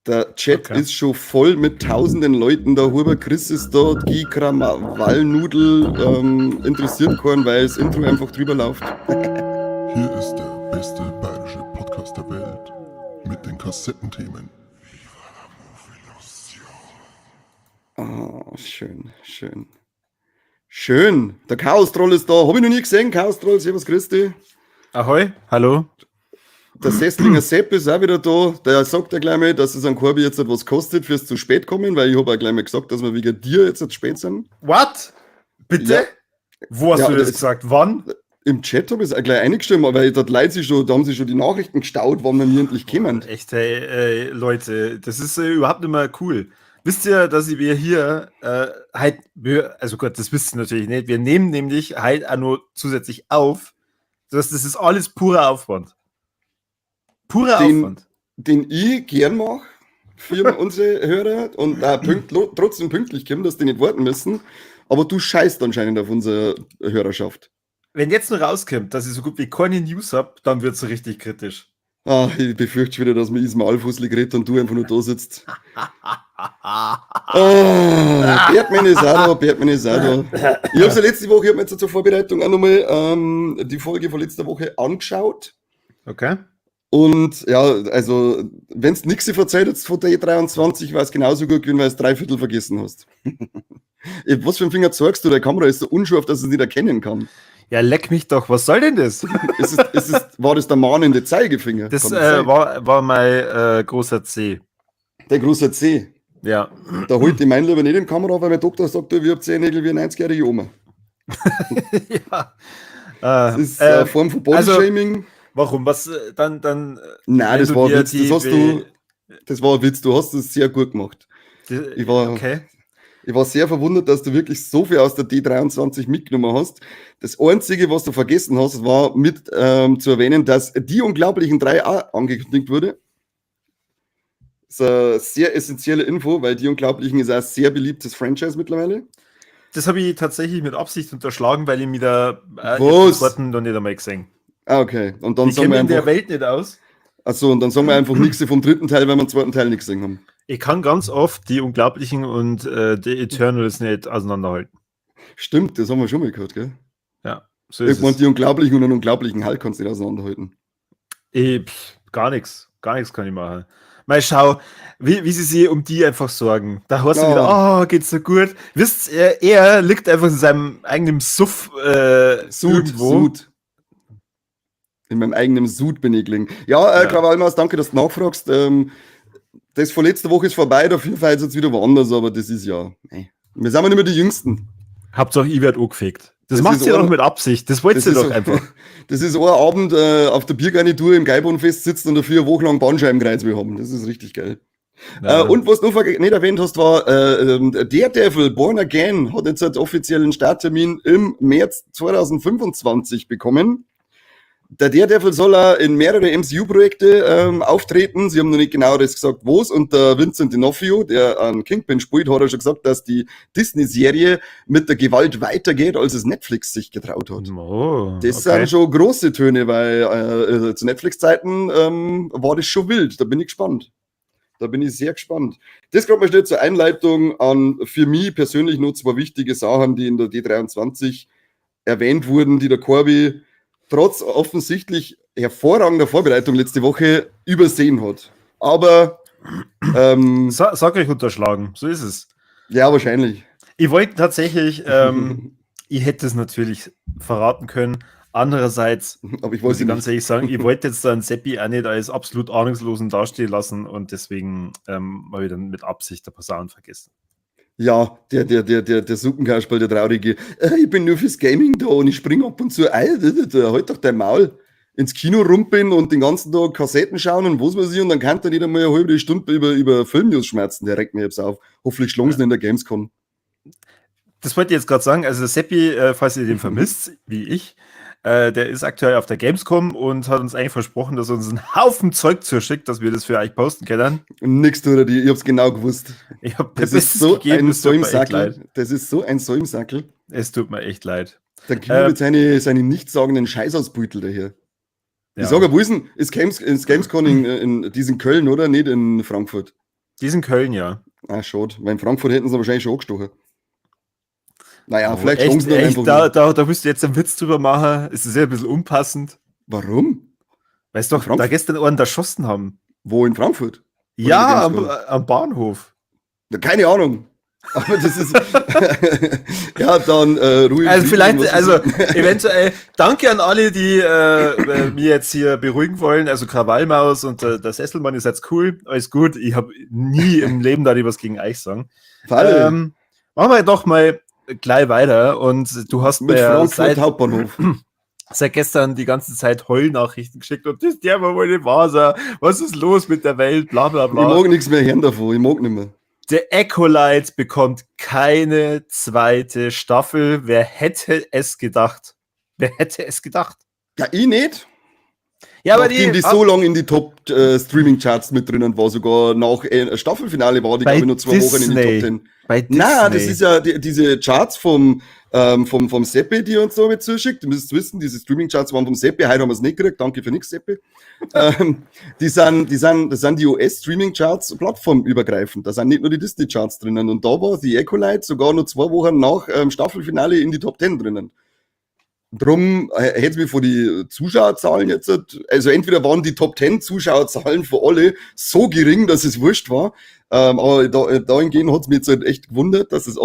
Der Chat ist schon voll mit tausenden Leuten. Der Huber Chris ist da, Guy Walnudel interessiert keinen, weil das Intro einfach drüber läuft. Hier ist der beste bayerische Podcast der Welt mit den Kassettenthemen. Ah, schön, schön. Schön. Der Chaos-Troll ist da. Hab ich noch nie gesehen. Chaos-Troll, servus, grüß dich. Ahoi, hallo. Der Sesslinger Sepp ist auch wieder da. Der sagt ja gleich mal, dass es an Corby jetzt etwas kostet fürs zu spät kommen, weil ich habe auch gleich mal gesagt, dass wir wegen dir jetzt spät sind. What? Bitte? Ja. Wo hast Ja, du das das- gesagt? Wann? Im Chat habe ich es auch gleich eingestellt, weil dort Leute sich schon, da haben sich schon die Nachrichten gestaut, wann wir mir endlich kommen. Echt, ey, ey, Leute, das ist überhaupt nicht mehr cool. Wisst ihr, dass wir hier halt, wir, also Gott, das wisst ihr natürlich nicht, wir nehmen nämlich halt auch nur zusätzlich auf. Das ist alles purer Aufwand. Purer Aufwand. Den ich gern mache für unsere Hörer und da trotzdem pünktlich kommen, dass die nicht warten müssen. Aber du scheißt anscheinend auf unsere Hörerschaft. Wenn jetzt nur rauskommt, dass ich so gut wie keine News hab, dann wird's so richtig kritisch. Ah, ich befürchte schon wieder, dass mir Ismail Fussli geredet und du einfach nur da sitzt. Ah, Bergmann ist auch da, Bergmann ist auch da. Ich hab's ja letzte Woche, ich hab mir jetzt zur Vorbereitung auch nochmal die Folge von letzter Woche angeschaut. Okay. Und ja, also, wenn's nix verzeiht jetzt von der E23, war's genauso gut gewesen, weil du's dreiviertel vergessen hast. Was für ein Finger zeigst du? Der Kamera ist so unscharf, dass es nicht erkennen kann. Ja, leck mich doch, was soll denn das? War das der mahnende Zeigefinger? Das Kann das sein? war mein großer C. Der große C? Ja. Da holt die mein lieber nicht in die Kamera, weil mein Doktor sagt, du, ich hab Zehennägel wie eine 90-jährige Oma. Ja. Das ist eine Form von Bodyshaming. Also, warum? Was dann, Nein, wenn das du war ein dir Witz. Das die hast du, das war ein Witz. Du hast das sehr gut gemacht. Die, Ich war, okay. Ich war sehr verwundert, dass du wirklich so viel aus der D23 mitgenommen hast. Das Einzige, was du vergessen hast, war mit zu erwähnen, dass die Unglaublichen 3 auch angekündigt wurde. Das ist eine sehr essentielle Info, weil die Unglaublichen ist auch ein sehr beliebtes Franchise mittlerweile. Das habe ich tatsächlich mit Absicht unterschlagen, weil ich mir da Was? den zweiten noch nicht einmal gesehen. Ah, okay. Und dann Ich sagen kenne wir mich in der einfach, Welt nicht aus. Achso, und dann sagen wir einfach nichts vom dritten Teil, weil wir den zweiten Teil nichts gesehen haben. Ich kann ganz oft die Unglaublichen und die Eternals nicht auseinanderhalten. Stimmt, das haben wir schon mal gehört, gell? Ja, so ist Irgendwann es. die Unglaublichen und einen unglaublichen Hulk kannst du nicht auseinanderhalten. Ich, pff, gar nichts. Gar nichts kann ich machen. Mal schau, wie sie sich um die einfach sorgen. Da hast du wieder, oh, geht's so gut. Wisst ihr, er liegt einfach in seinem eigenen Suff Sud, irgendwo. Sud. In meinem eigenen Sud bin ich gelegen. Ja, Ja. Krawallmaus, danke, dass du nachfragst. Das von letzter Woche ist vorbei, dafür feiert es jetzt wieder woanders, aber das ist ja. Nee. Wir sind ja nicht mehr die Jüngsten. Hauptsache, ich werd angefegt. Das Das macht ist ihr doch auch- mit Absicht. Das wollt Das ihr ist doch so- einfach. Das ist ein Abend auf der Biergarnitur im Gäubodenfest sitzen und dafür eine Woche lang Bandscheibenkreuz wir haben. Das ist richtig geil. Ja. Und was du noch nicht erwähnt hast, war Daredevil Born Again hat jetzt einen offiziellen Starttermin im März 2025 bekommen. Der Daredevil soll auch in mehrere M C U-Projekte auftreten. Sie haben noch nicht genau das gesagt, wo's. Und der Vincent D'Onofrio, der an Kingpin spielt, hat ja schon gesagt, dass die Disney-Serie mit der Gewalt weitergeht, als es Netflix sich getraut hat. Oh, Das okay. sind schon große Töne, weil zu Netflix-Zeiten war das schon wild. Da bin ich gespannt. Da bin ich sehr gespannt. Das gerade mal schnell zur Einleitung an für mich persönlich noch zwei wichtige Sachen, die in der D23 erwähnt wurden, die der Corby trotz offensichtlich hervorragender Vorbereitung letzte Woche übersehen hat. Aber Sag euch unterschlagen, so ist es. Ja, wahrscheinlich. Ich wollte tatsächlich, ich hätte es natürlich verraten können. Andererseits, Aber ich muss wollte ich ganz nicht. ehrlich sagen, ich wollte jetzt dann Seppi auch nicht als absolut Ahnungslosen dastehen lassen und deswegen habe ich dann mit Absicht der Posaunen vergessen. Ja, der Suppenkasperl, der Traurige. Ich bin nur fürs Gaming da und ich spring ab und zu ein. Halt doch dein Maul. Ins Kino rumpeln und den ganzen Tag Kassetten schauen und was weiß ich, und dann kann der nicht einmal eine halbe Stunde über Filmnews schmerzen. Der regt mir jetzt auf. Hoffentlich schlagen sie ihn in der Gamescom. Das wollte ich jetzt gerade sagen. Also Seppi, falls ihr den vermisst, wie ich, der ist aktuell auf der Gamescom und hat uns eigentlich versprochen, dass er uns einen Haufen Zeug zuschickt, dass wir das für euch posten können. Nix, du, oder die, ich hab's genau gewusst. Ich hab Das mir ist so gegeben, ein es tut mir echt Säumsackel. leid. Das ist so ein Säumsackel. Es tut mir echt leid. Dann kriegen wir seine nichtssagenden Scheißausbeutel daher. Ich Ja. sage, wo ist denn, ist Games, ist Gamescom in diesem Köln, oder? Nicht in Frankfurt. Die ist in Köln, ja. Ah, schade. Weil in Frankfurt hätten sie wahrscheinlich schon angestochen. Naja, Oh, vielleicht echt, schlagen sie dann echt, einfach. da willst du jetzt einen Witz drüber machen. Es ist ja ein bisschen unpassend. Warum? Weißt du doch, Frankfurt? da gestern einen erschossen haben. Wo in Frankfurt? Oder Ja, in am Bahnhof. Na, keine Ahnung. Aber das ist. Ja, dann ruhig. Also vielleicht, also eventuell, danke an alle, die mir jetzt hier beruhigen wollen. Also Krawallmaus und der Sesselmann ist jetzt cool, alles gut. Ich habe nie im Leben da was gegen euch sagen. Falle. Machen wir doch mal gleich weiter. Und du hast mit mir Frankfurt seit, Hauptbahnhof. seit gestern die ganze Zeit Heulnachrichten geschickt und das der war wohl nicht wahr sein. Was ist los mit der Welt? Bla bla Ich bla. mag nichts mehr hören davon. Ich mag nicht mehr. The Acolyte bekommt keine zweite Staffel. Wer hätte es gedacht? Wer hätte es gedacht? Ja, ich nicht. Ja, aber Nachdem die so lange in die Top-Streaming-Charts mit drinnen war, sogar nach Staffelfinale war die, Bei glaube ich, noch 2 Wochen in die Disney. Top 10. bei Disney. Na, das ist ja diese Charts vom Seppi, die uns so mit zuschickt. Du müsst wissen, diese Streaming-Charts waren vom Seppi. Heute haben wir es nicht gekriegt. Danke für nix, Seppi. Das sind die US-Streaming-Charts plattformübergreifend. Da sind nicht nur die Disney-Charts drinnen. Und da war The Acolyte sogar noch 2 Wochen nach Staffelfinale in die Top 10 drinnen. Drum hätte es mich vor die Zuschauerzahlen jetzt, also entweder waren die Top 10 Zuschauerzahlen für alle so gering, dass es wurscht war, aber dahingehend hat es mich jetzt halt echt gewundert, dass es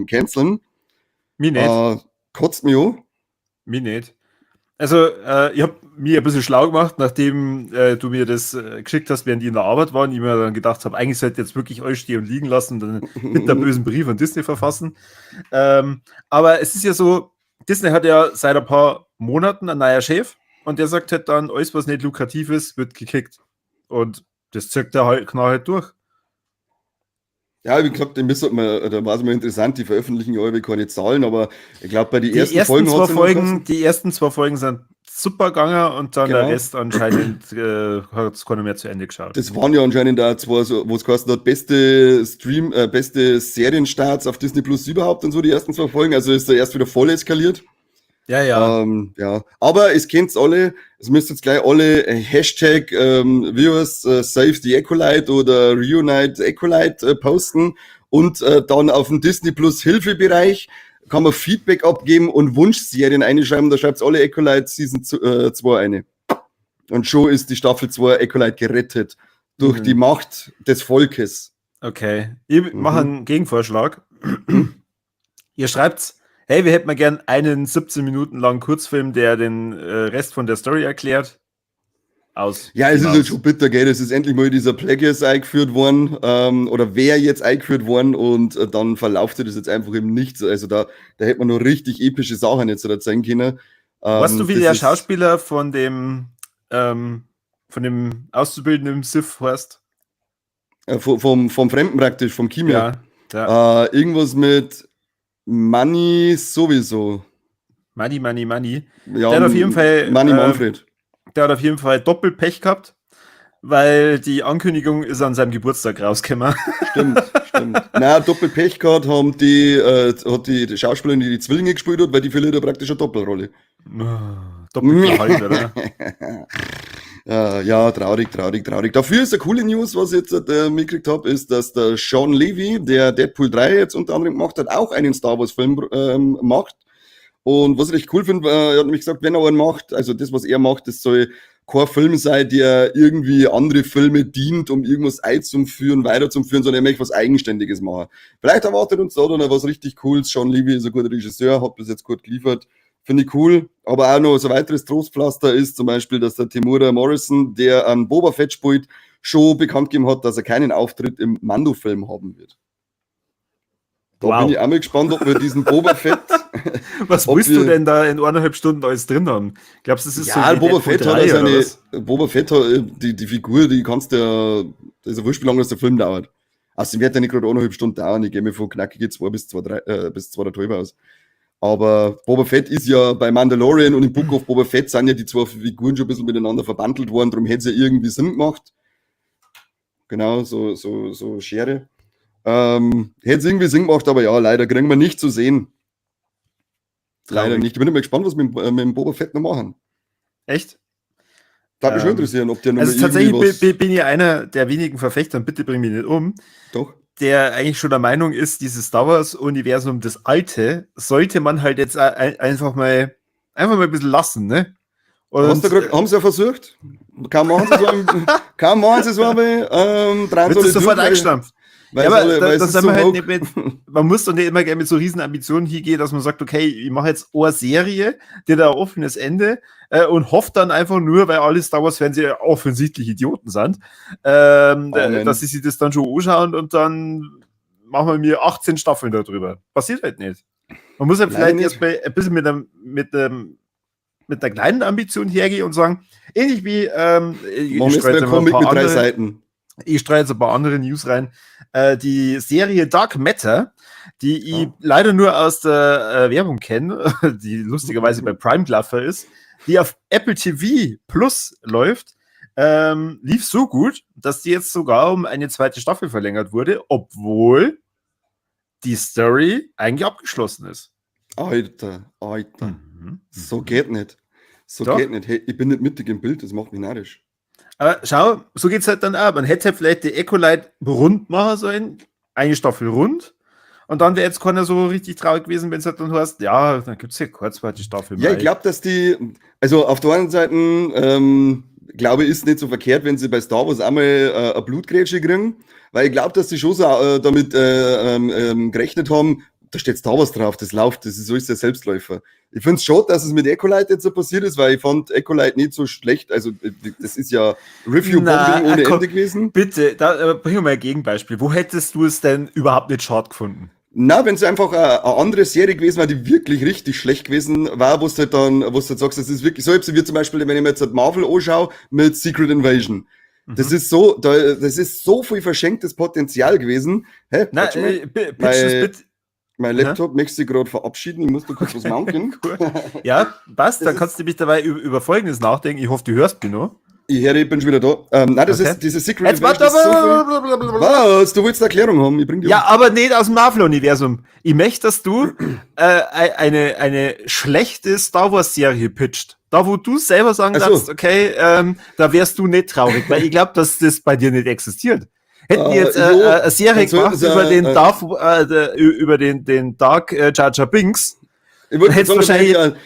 canceln. Mir nicht. Kotzt mich an. Mir nicht. Also, ich habe mir ein bisschen schlau gemacht, nachdem du mir das geschickt hast, während ich in der Arbeit war und ich mir dann gedacht habe, eigentlich sollte ich jetzt wirklich euch stehen und liegen lassen und dann mit der bösen Brief an Disney verfassen. Aber es ist ja so, Disney hat ja seit ein paar Monaten einen neuen Chef und der sagt halt dann, alles, was nicht lukrativ ist, wird gekickt. Und das zirkt er halt knallhart durch. Ja, wie gesagt, da war es mal interessant, die veröffentlichen ja alle keine Zahlen, aber ich glaube, bei den Die ersten ersten, Folgen zwei hat's ja noch Folgen, die ersten zwei Folgen sind super gegangen und dann Genau. der Rest anscheinend hat es keiner mehr zu Ende geschaut. Das waren ja anscheinend auch zwei, so, wo es geheißen hat, beste Serienstarts auf Disney Plus überhaupt und so, die ersten zwei Folgen. Also ist da erst wieder voll eskaliert. Ja, ja. Ja. Aber es kennt's alle, es müsst jetzt gleich alle Hashtag Viewers Save the Acolyte oder Reunite Acolyte posten und dann auf dem Disney Plus Hilfebereich kann man Feedback abgeben und Wunschserien einschreiben. Da schreibt's alle Acolyte Season 2 eine. Und schon ist die Staffel 2 Acolyte gerettet durch die Macht des Volkes. Okay. Ich mache einen Gegenvorschlag. Ihr schreibt, hey, wir hätten mal gern einen 17 Minuten langen Kurzfilm, der den Rest von der Story erklärt. Aus. Ja, es ist Maus. halt schon bitter, gell? Es ist endlich mal dieser Plagueis eingeführt worden, oder wer jetzt eingeführt worden und dann verlauft sich das jetzt einfach im Nichts. Also da hätte man noch richtig epische Sachen jetzt erzählen können. Weißt du, wie Das der ist- Schauspieler von dem Auszubildenden im Sith heißt? Vom Fremden praktisch, vom Kimia. Ja. Irgendwas mit Money sowieso. Money, Money, Money. Ja, Der hat auf jeden Fall, Money Manfred. Der hat auf jeden Fall Doppelpech gehabt, weil die Ankündigung ist an seinem Geburtstag rausgekommen. Stimmt, stimmt. Na, Doppelpech gehabt haben hat die Schauspielerin, die die Zwillinge gespielt hat, weil die verliert ja praktisch eine Doppelrolle. Doppelgehalt, oder? Ja, traurig, traurig, traurig. Dafür ist eine coole News, was ich jetzt mitgekriegt habe, ist, dass der Shawn Levy, der Deadpool 3 jetzt unter anderem gemacht hat, auch einen Star Wars Film macht. Und was ich recht cool finde, er hat nämlich gesagt, wenn er einen macht, also das, was er macht, das soll kein Film sein, der irgendwie andere Filme dient, um irgendwas einzuführen, weiterzuführen, sondern er möchte was Eigenständiges machen. Vielleicht erwartet uns da dann noch was richtig Cooles. Shawn Levy ist ein guter Regisseur, hat bis jetzt gut geliefert. Finde ich cool. Aber auch noch so ein weiteres Trostpflaster ist zum Beispiel, dass der Temuera Morrison, der an Boba Fett spielt, schon bekannt gegeben hat, dass er keinen Auftritt im Mando-Film haben wird. Da Wow. bin ich auch mal gespannt, ob wir diesen Boba Fett. Was Ob willst du wir- denn da in 1,5 Stunden alles drin haben? Glaubst du, das ist Ja, so wie Boba Deadpool Fett hat 3 ja oder seine. was? Boba Fett hat, die Figur, die kannst du ja. Das ist ja wurscht, wie lange das der Film dauert. Außerdem wird ja nicht gerade 1,5 Stunden dauern. Ich gehe mir von knackige 2 bis 2, 3, bis 2,5 aus. Aber Boba Fett ist ja bei Mandalorian und im Book of Boba Fett sind ja die zwei Figuren schon ein bisschen miteinander verbandelt worden, darum hätte es ja irgendwie Sinn gemacht. Genau, so Schere. Hätte es irgendwie Sinn gemacht, aber ja, leider kriegen wir nicht zu sehen. Leider Traurig. nicht. Ich bin immer gespannt, was wir mit dem Boba Fett noch machen. Echt? Da mich schon interessieren, ob der noch Also mal tatsächlich irgendwie was- bin ich einer der wenigen Verfechter, und bitte bring mich nicht um, Doch. der eigentlich schon der Meinung ist, dieses Star Wars-Universum, das alte, sollte man halt jetzt einfach mal ein bisschen lassen, ne? Und, Hast du grad, haben sie ja versucht? Kaum machen sie so, kaum machen sie so, drehen wird sie das sofort durch, eingestampft. weil Ja, aber alle, da, weil da es sind ist so wir halt woke. nicht mit, man muss doch nicht immer gerne mit so riesen Ambitionen hier gehen, dass man sagt, okay, ich mache jetzt eine Serie, die hat ein offenes Ende und hofft dann einfach nur, weil alle Star Wars-Fans ja offensichtlich Idioten sind, Amen. dass sie sich das dann schon anschauen und dann machen wir mir 18 Staffeln darüber. Passiert halt nicht. Man muss halt Leider vielleicht nicht. erstmal ein bisschen mit einer kleinen Ambition hergehen und sagen, ähnlich wie ich Machen wir jetzt streue mal jetzt einen einfach ein Comic paar mit drei andere- Seiten. Ich streue jetzt ein paar andere News rein. Die Serie Dark Matter, die ich leider nur aus der Werbung kenne, die lustigerweise bei Prime gelaufen ist, die auf Apple TV Plus läuft, lief so gut, dass die jetzt sogar um eine zweite Staffel verlängert wurde, obwohl die Story eigentlich abgeschlossen ist. Alter, Alter. So geht nicht. So Doch. geht nicht. Hey, ich bin nicht mittig im Bild, das macht mich narrisch. Aber schau, so geht's halt dann auch. Man hätte halt vielleicht die Acolyte rund machen sollen, eine Staffel rund. Und dann wäre jetzt keiner so richtig traurig gewesen, wenn es halt dann heißt, ja, dann gibt's ja keine zweite Staffel. Ja, mei. ich glaube, dass die, also auf der einen Seite, glaube ich, ist nicht so verkehrt, wenn sie bei Star Wars einmal eine Blutgrätsche kriegen, weil ich glaube, dass die schon so damit gerechnet haben, da steht Star Wars drauf, das läuft, das ist so ist der Selbstläufer. Ich finde es schade, dass es mit Acolyte jetzt so passiert ist, weil ich fand Acolyte nicht so schlecht, also das ist ja Review-Bombing Na, ohne komm. Ende gewesen. Bitte, da, bring mir mal ein Gegenbeispiel. Wo hättest du es denn überhaupt nicht schade gefunden? Na, wenn es einfach eine andere Serie gewesen war, die wirklich richtig schlecht gewesen war, wo du halt dann, wo du halt sagst, das ist wirklich so, wie zum Beispiel, wenn ich mir jetzt halt Marvel anschaue mit Secret Invasion. Das ist so, das ist so viel verschenktes Potenzial gewesen. Hä? Na, Warte mal. pitch das bitte. Mein Laptop möchte sich gerade verabschieden, ich muss da kurz was machen. Cool. Ja, passt, Das dann kannst du mich dabei über Folgendes nachdenken. Ich hoffe, du hörst mich noch. Ich höre, ich bin schon wieder da. Nein, das Okay. ist diese Secret Jetzt warte Invasion ist so aber. viel. Was? Du willst eine Erklärung haben? Ich bring die Ja, aber nicht aus dem Marvel-Universum. Ich möchte, dass du eine schlechte Star Wars-Serie pitcht. Da, wo du selber sagen Ach so. darfst, okay, da wärst du nicht traurig, weil ich glaube, dass das bei dir nicht existiert. Hätten die jetzt Jo, eine Serie dann sollten gemacht sie, über den Darth, über den Dark Jar Jar Binks, Ich wollte Hättest sagen, wahrscheinlich- wahrscheinlich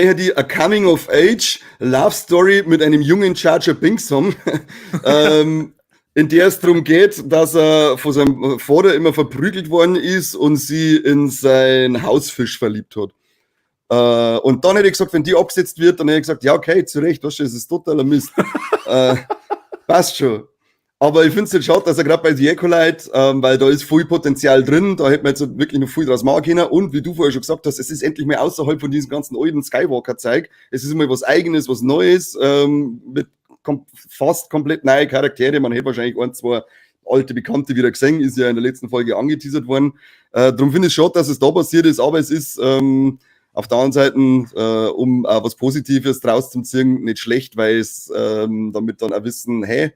möchte die a Coming of Age Love Story mit einem jungen Jar Jar Binks haben, in der es darum geht, dass er von seinem Vater immer verprügelt worden ist und sie in sein Hausfisch verliebt hat. Und dann hätte ich gesagt, wenn die abgesetzt wird, dann hätte ich gesagt, ja, okay, zu Recht, weißt du, das ist totaler Mist. Passt schon. Aber ich finde es jetzt schade, dass er gerade bei The Acolyte, weil da ist viel Potenzial drin, da hätte man jetzt wirklich noch viel draus machen können. Und wie du vorher schon gesagt hast, es ist endlich mal außerhalb von diesem ganzen alten Skywalker-Zeug. Es ist mal was Eigenes, was Neues, mit kom fast komplett neue Charaktere. Man hätte wahrscheinlich ein, zwei alte Bekannte wieder gesehen, ist ja in der letzten Folge angeteasert worden. Darum finde ich es schade, dass es da passiert ist, aber es ist auf der anderen Seite, um auch was Positives draus zu ziehen, nicht schlecht, weil es damit dann auch wissen, hey,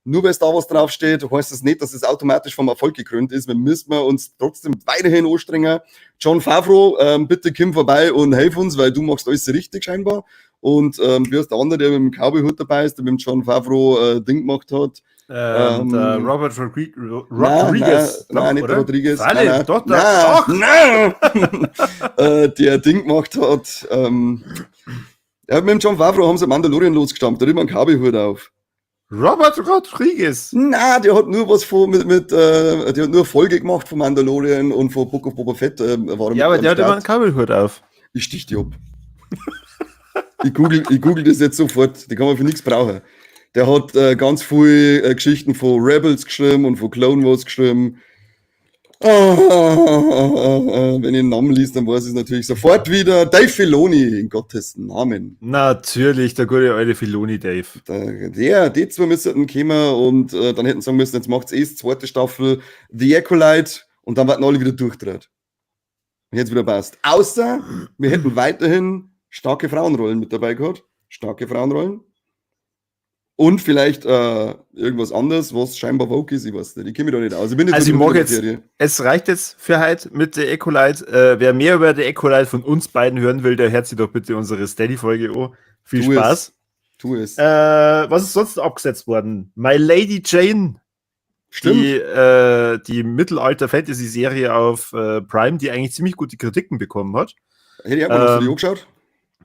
nur weil Star Wars draufsteht, heißt das nicht, dass es automatisch vom Erfolg gekrönt ist. Wir müssen wir uns trotzdem weiterhin anstrengen. Jon Favreau, bitte komm vorbei und helf uns, weil du machst alles richtig scheinbar. Und wie heißt der andere, der mit dem Cowboy-Hut dabei ist, der mit dem Jon Favreau Ding gemacht hat? Der Robert Nein, Rodriguez. nein, Doch, nicht oder? Rodriguez. Freilich, Nein, nein. doch, doch, Nein, doch. nein. Der Ding gemacht hat. Ja, mit dem Jon Favreau haben sie Mandalorian losgestampft, da hat immer einen Cowboy-Hut auf. Robert Rodriguez. Na, der hat nur was von, mit, der hat nur Folge gemacht von Mandalorian und von Book of Boba Fett. War er Ja, mit aber der am hat immer einen Start. Cowboy-Hut auf. Ich stich die ab. Ich google das jetzt sofort. Die kann man für nichts brauchen. Der hat ganz viel Geschichten von Rebels geschrieben und von Clone Wars geschrieben. Ah, wenn ich den Namen liest, dann weiß ich es natürlich sofort wieder. Dave Filoni, in Gottes Namen. Natürlich, der gute alte Filoni Dave. Die zwei müssten kommen und dann hätten sie sagen müssen, jetzt macht's eh die zweite Staffel The Acolyte und dann werden alle wieder durchdreht. Und jetzt wieder passt. Außer wir hätten weiterhin starke Frauenrollen mit dabei gehabt. Starke Frauenrollen. Und vielleicht irgendwas anderes, was scheinbar woke ist, ich weiß nicht. Ich kenne mich da nicht aus. Ich bin nicht Also so ich drin mag in der jetzt- Materie. Es reicht jetzt für heute mit The Acolyte. Wer mehr über The Acolyte von uns beiden hören will, der hört sich doch bitte unsere Steady-Folge an. Viel Tu es. Spaß. Tu es. Was ist sonst abgesetzt worden? My Lady Jane. Stimmt. Die Mittelalter-Fantasy-Serie auf Prime, die eigentlich ziemlich gute Kritiken bekommen hat. Hätte ich auch mal die angeschaut?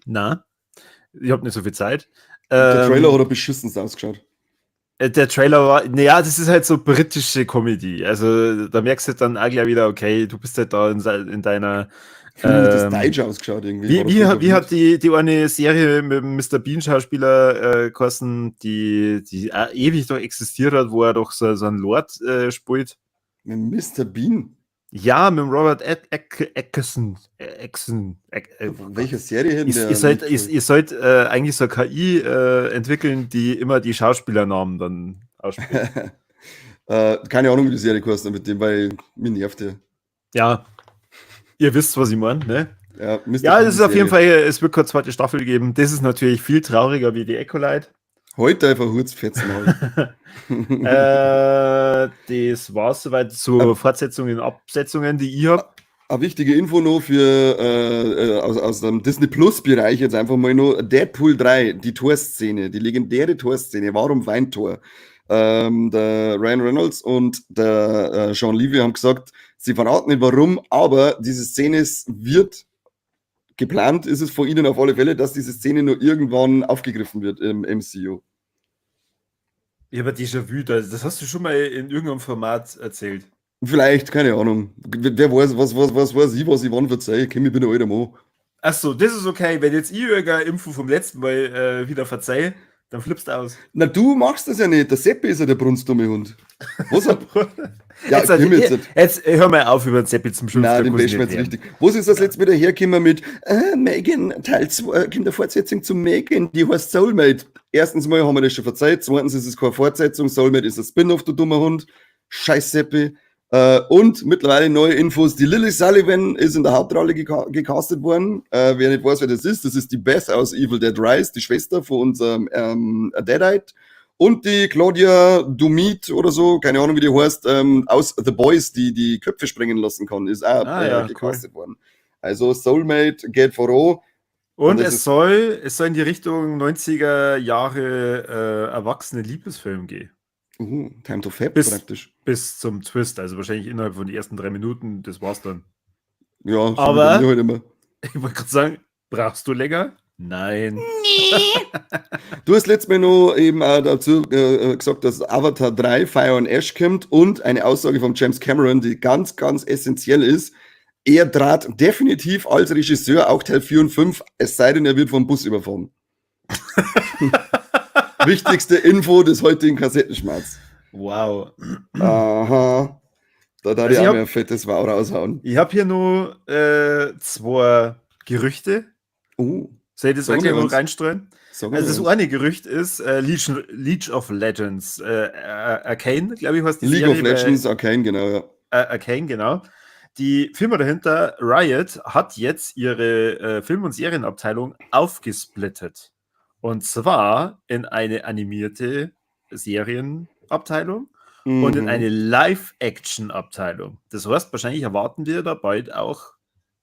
Na, ich habe nicht so viel Zeit. Der Trailer hat er beschissen ausgeschaut. Der Trailer war, naja, das ist halt so britische Comedy. Also da merkst du dann auch gleich wieder, okay, du bist halt da in deiner. Ich finde, das deutsch ausgeschaut irgendwie. Wie hat die eine Serie mit dem Mr. Bean-Schauspieler geheißen, die auch ewig noch existiert hat, wo er doch so einen Lord spielt? Mit Mr. Bean? Ja, mit dem Robert Eckson. Eckson. Welche Serie denn der? Ihr sollt eigentlich so eine KI entwickeln, die immer die Schauspielernamen dann ausspricht. Keine Ahnung, wie die Serie kostet mit dem, weil mich nervt der. Ja. Ihr wisst, was ich meine, ne? Ja, Mr. Ja, das ist auf jeden Fall, es wird keine zweite Staffel geben. Das ist natürlich viel trauriger wie die Acolyte. Heute einfach Hurzfetzen. Das war's soweit zu Fortsetzungen und Absetzungen, die ich hab. Eine wichtige Info noch für aus dem Disney Plus Bereich jetzt einfach mal noch: Deadpool 3, die Torszene, die legendäre Torszene. Warum weint Thor? Der Ryan Reynolds und der Shawn Levy haben gesagt, sie verraten nicht warum, aber diese Szene wird geplant, ist es von ihnen auf alle Fälle, dass diese Szene nur irgendwann aufgegriffen wird im MCU. Ja, aber Déjà-vu, das hast du schon mal in irgendeinem Format erzählt. Vielleicht, keine Ahnung. Wer weiß, was weiß ich, was ich wann verzeihe. Ich kenn mich, bin ein alter Mann. Achso, das ist okay. Wenn jetzt ich irgendeine Info vom letzten Mal wieder verzeihe, dann flippst du aus. Na, du machst das ja nicht. Der Seppi ist ja der brunstdumme Hund. Was hat. Ja, jetzt hör mal auf, über den Seppi zum Schimpfen. Nein, den bashen wir jetzt richtig. Wo ist das jetzt wieder hergekommen mit Megan, Teil 2, kommt eine Fortsetzung zu Megan, die heißt Soulmate. Erstens mal haben wir das schon verzeiht, zweitens ist es keine Fortsetzung, Soulmate ist ein Spin-off, du dummer Hund. Scheiß Seppi. Und mittlerweile neue Infos, die Lily Sullivan ist in der Hauptrolle gecastet worden. Wer nicht weiß, wer das ist die Beth aus Evil Dead Rise, die Schwester von unserem Deadite. Und die Claudia Doumit oder so, keine Ahnung, wie die heißt, aus The Boys, die die Köpfe sprengen lassen kann, ist auch gecastet worden. Also Soulmate geht voran. Und es soll in die Richtung 90er Jahre erwachsene Liebesfilm gehen. Time to Fab praktisch. Bis zum Twist, also wahrscheinlich innerhalb von den ersten 3 Minuten, das war's dann. Ja, so aber halt immer. Ich wollte gerade sagen, brauchst du länger? Nein. Nee. Du hast letztes Mal noch eben auch dazu gesagt, dass Avatar 3 Fire and Ash kommt und eine Aussage von James Cameron, die ganz, ganz essentiell ist. Er trat definitiv als Regisseur auch Teil 4 und 5, es sei denn, er wird vom Bus überfahren. Wichtigste Info des heutigen Kassettenschmerz. Wow. Aha. Da darf ich auch mehr fettes Wow raushauen. Ich habe hier nur 2 Gerüchte. Oh. Soll ich das gleich mal reinstreuen? Also das eine Gerücht ist League of Legends. Arcane, glaube ich, heißt die League of Legends, Arcane, genau, ja. Arcane, genau. Die Firma dahinter, Riot, hat jetzt ihre Film- und Serienabteilung aufgesplittet. Und zwar in eine animierte Serienabteilung und in eine Live-Action-Abteilung. Das heißt, wahrscheinlich erwarten wir da bald auch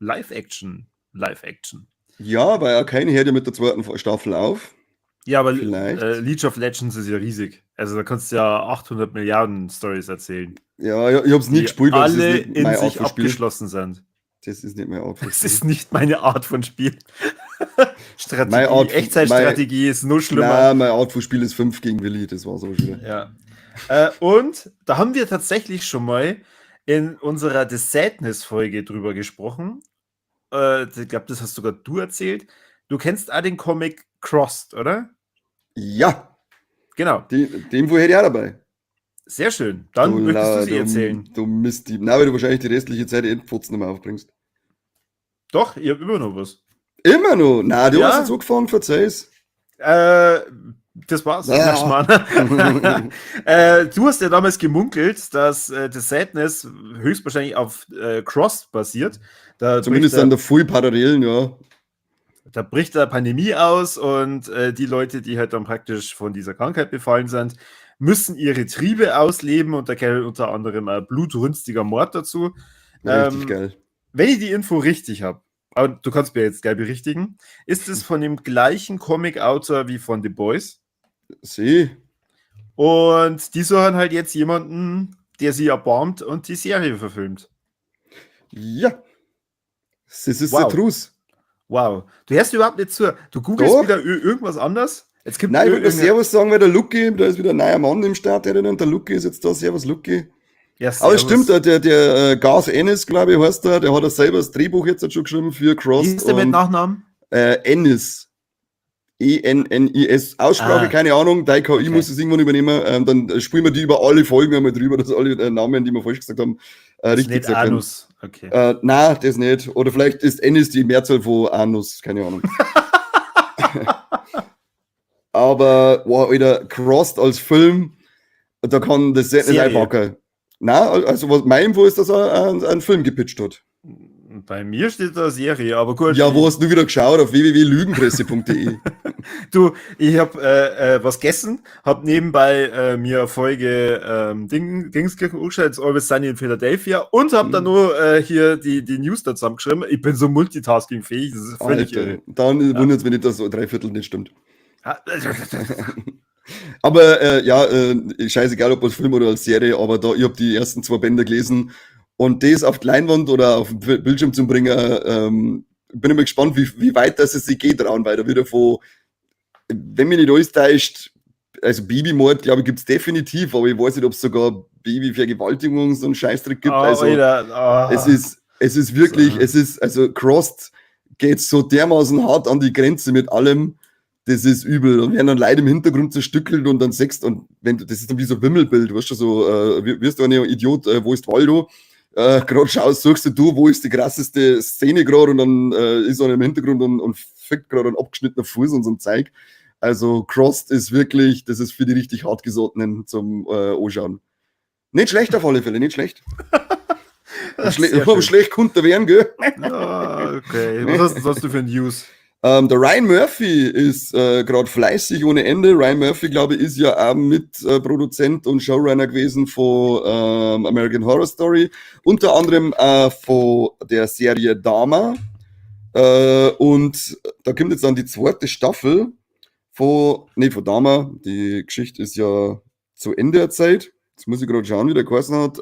Live-Action. Live-Action. Ja, weil Arcane hört ja mit der zweiten Staffel auf. Ja, aber League of Legends ist ja riesig. Also da kannst du ja 800 Milliarden Stories erzählen. Ja, ich hab's nie gespielt, weil alle nicht in sich abgeschlossen sind. Das ist nicht meine Art von Spiel. Das ist nicht meine Art von Spiel. Strategie, Echtzeitstrategie ist nur schlimmer. Nein, meine Art von Spiel ist 5 gegen Willi, das war's aber schon. Ja. Und da haben wir tatsächlich schon mal in unserer The Sadness-Folge drüber gesprochen. Ich glaube, das hast sogar du erzählt. Du kennst auch den Comic Crossed, oder? Ja. Genau. Die Info hätte ich auch dabei. Sehr schön. Dann möchtest du sie erzählen. Du Mistdieb. Nein, weil du wahrscheinlich die restliche Zeit den Pfotzen nicht mehr aufbringst. Doch, ich habe immer noch was. Immer noch? Nein, du hast jetzt angefangen, verzeih's. Das war's. Ja. Du hast ja damals gemunkelt, dass The Sadness höchstwahrscheinlich auf Crossed basiert. Da zumindest an der Full Parallelen, ja. Da bricht eine Pandemie aus und die Leute, die halt dann praktisch von dieser Krankheit befallen sind, müssen ihre Triebe ausleben und da gehört unter anderem ein blutrünstiger Mord dazu. Richtig geil. Wenn ich die Info richtig habe, Aber du kannst mir jetzt gleich berichtigen. Ist es von dem gleichen Comic-Autor wie von The Boys? Sie. Und die suchen halt jetzt jemanden, der sie erbarmt und die Serie verfilmt. Ja. Das ist wow. Der Truth. Wow. Du hörst überhaupt nicht zu. Du googelst Doch. Wieder irgendwas anderes. Jetzt gibt Nein, ich wollte nur Servus sagen, weil der Lucky, da ist wieder ein neuer Mann im Start und der Lucky ist jetzt da. Servus, Lucky. Ja, aber es stimmt, der Garth Ennis, glaube ich, heißt der, der hat ja selber das Drehbuch jetzt schon geschrieben für Cross. Wie ist der mit Nachnamen? Ennis. E-N-N-I-S. Aussprache, keine Ahnung, dein KI okay. muss es irgendwann übernehmen. Dann spielen wir die über alle Folgen einmal drüber, dass alle Namen, die wir falsch gesagt haben, richtig gesagt haben. Anus. Okay. Nein, das nicht. Oder vielleicht ist Ennis die Mehrzahl von Anus, keine Ahnung. Aber, wow, Alter, Crossed als Film, da kann das nicht einpacken. Nein, also was, mein Info ist, dass er einen Film gepitcht hat. Bei mir steht da Serie, aber gut. Ja, wo hast du wieder geschaut? Auf www.lügenpresse.de. Du, ich habe was gegessen, habe nebenbei mir eine Folge Dingskirchen angeschaut, Always Sunny in Philadelphia und habe dann nur hier die News da zusammengeschrieben. Ich bin so multitaskingfähig, das ist völlig irre. Dann ja. Wundert es mich nicht, dass so 3/4 nicht stimmt. Aber ja, scheißegal, ob als Film oder als Serie, aber da, ich habe die ersten 2 Bände gelesen und das auf die Leinwand oder auf den Bildschirm zu bringen, bin ich mal gespannt, wie weit das es sich geht trauen, weil da wieder von, wenn mich nicht alles täuscht, also Babymord, glaube ich, gibt es definitiv, aber ich weiß nicht, ob es sogar Babyvergewaltigung so einen Scheißdreck gibt. Oh, also Alter, oh. Es ist wirklich, so. Es ist, also Crossed geht so dermaßen hart an die Grenze mit allem, das ist übel. Und werden dann Leute im Hintergrund zerstückelt und dann sechst und wenn du, das ist dann wie so ein Wimmelbild, weißt du, so, wirst du ein Idiot, wo ist Waldo? Gerade schaust, suchst du, wo ist die krasseste Szene gerade und dann ist einer im Hintergrund und fickt gerade ein abgeschnittener Fuß und so ein Zeug. Also Crossed ist wirklich, das ist für die richtig hartgesottenen zum Anschauen. Nicht schlecht auf alle Fälle, nicht schlecht. Schlecht konnte werden, gell? Ah, okay. Was hast du für News? Der Ryan Murphy ist gerade fleißig ohne Ende. Ryan Murphy, glaube ich, ist ja auch Mitproduzent und Showrunner gewesen von American Horror Story. Unter anderem von der Serie Dahmer. Und da kommt jetzt dann die zweite Staffel von Dahmer. Die Geschichte ist ja zu Ende erzählt. Jetzt muss ich gerade schauen, wie der geheißen hat.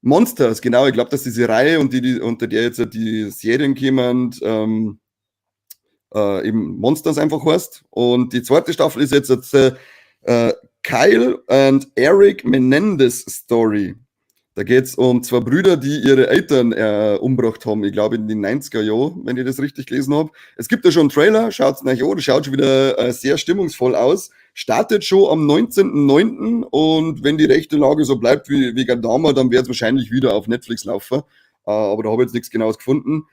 Monsters, genau. Ich glaube, dass diese Reihe und die unter der jetzt die Serien kommen, eben Monsters einfach heißt. Und die zweite Staffel ist jetzt Kyle and Eric Menendez Story. Da geht es um 2 Brüder, die ihre Eltern umgebracht haben. Ich glaube in den 90er Jahren, wenn ich das richtig gelesen habe. Es gibt ja schon einen Trailer, schaut's euch an, das schaut schon wieder sehr stimmungsvoll aus. Startet schon am 19.09. und wenn die rechte Lage so bleibt wie Dahmer, dann wird es wahrscheinlich wieder auf Netflix laufen. Aber da habe ich jetzt nichts Genaues gefunden.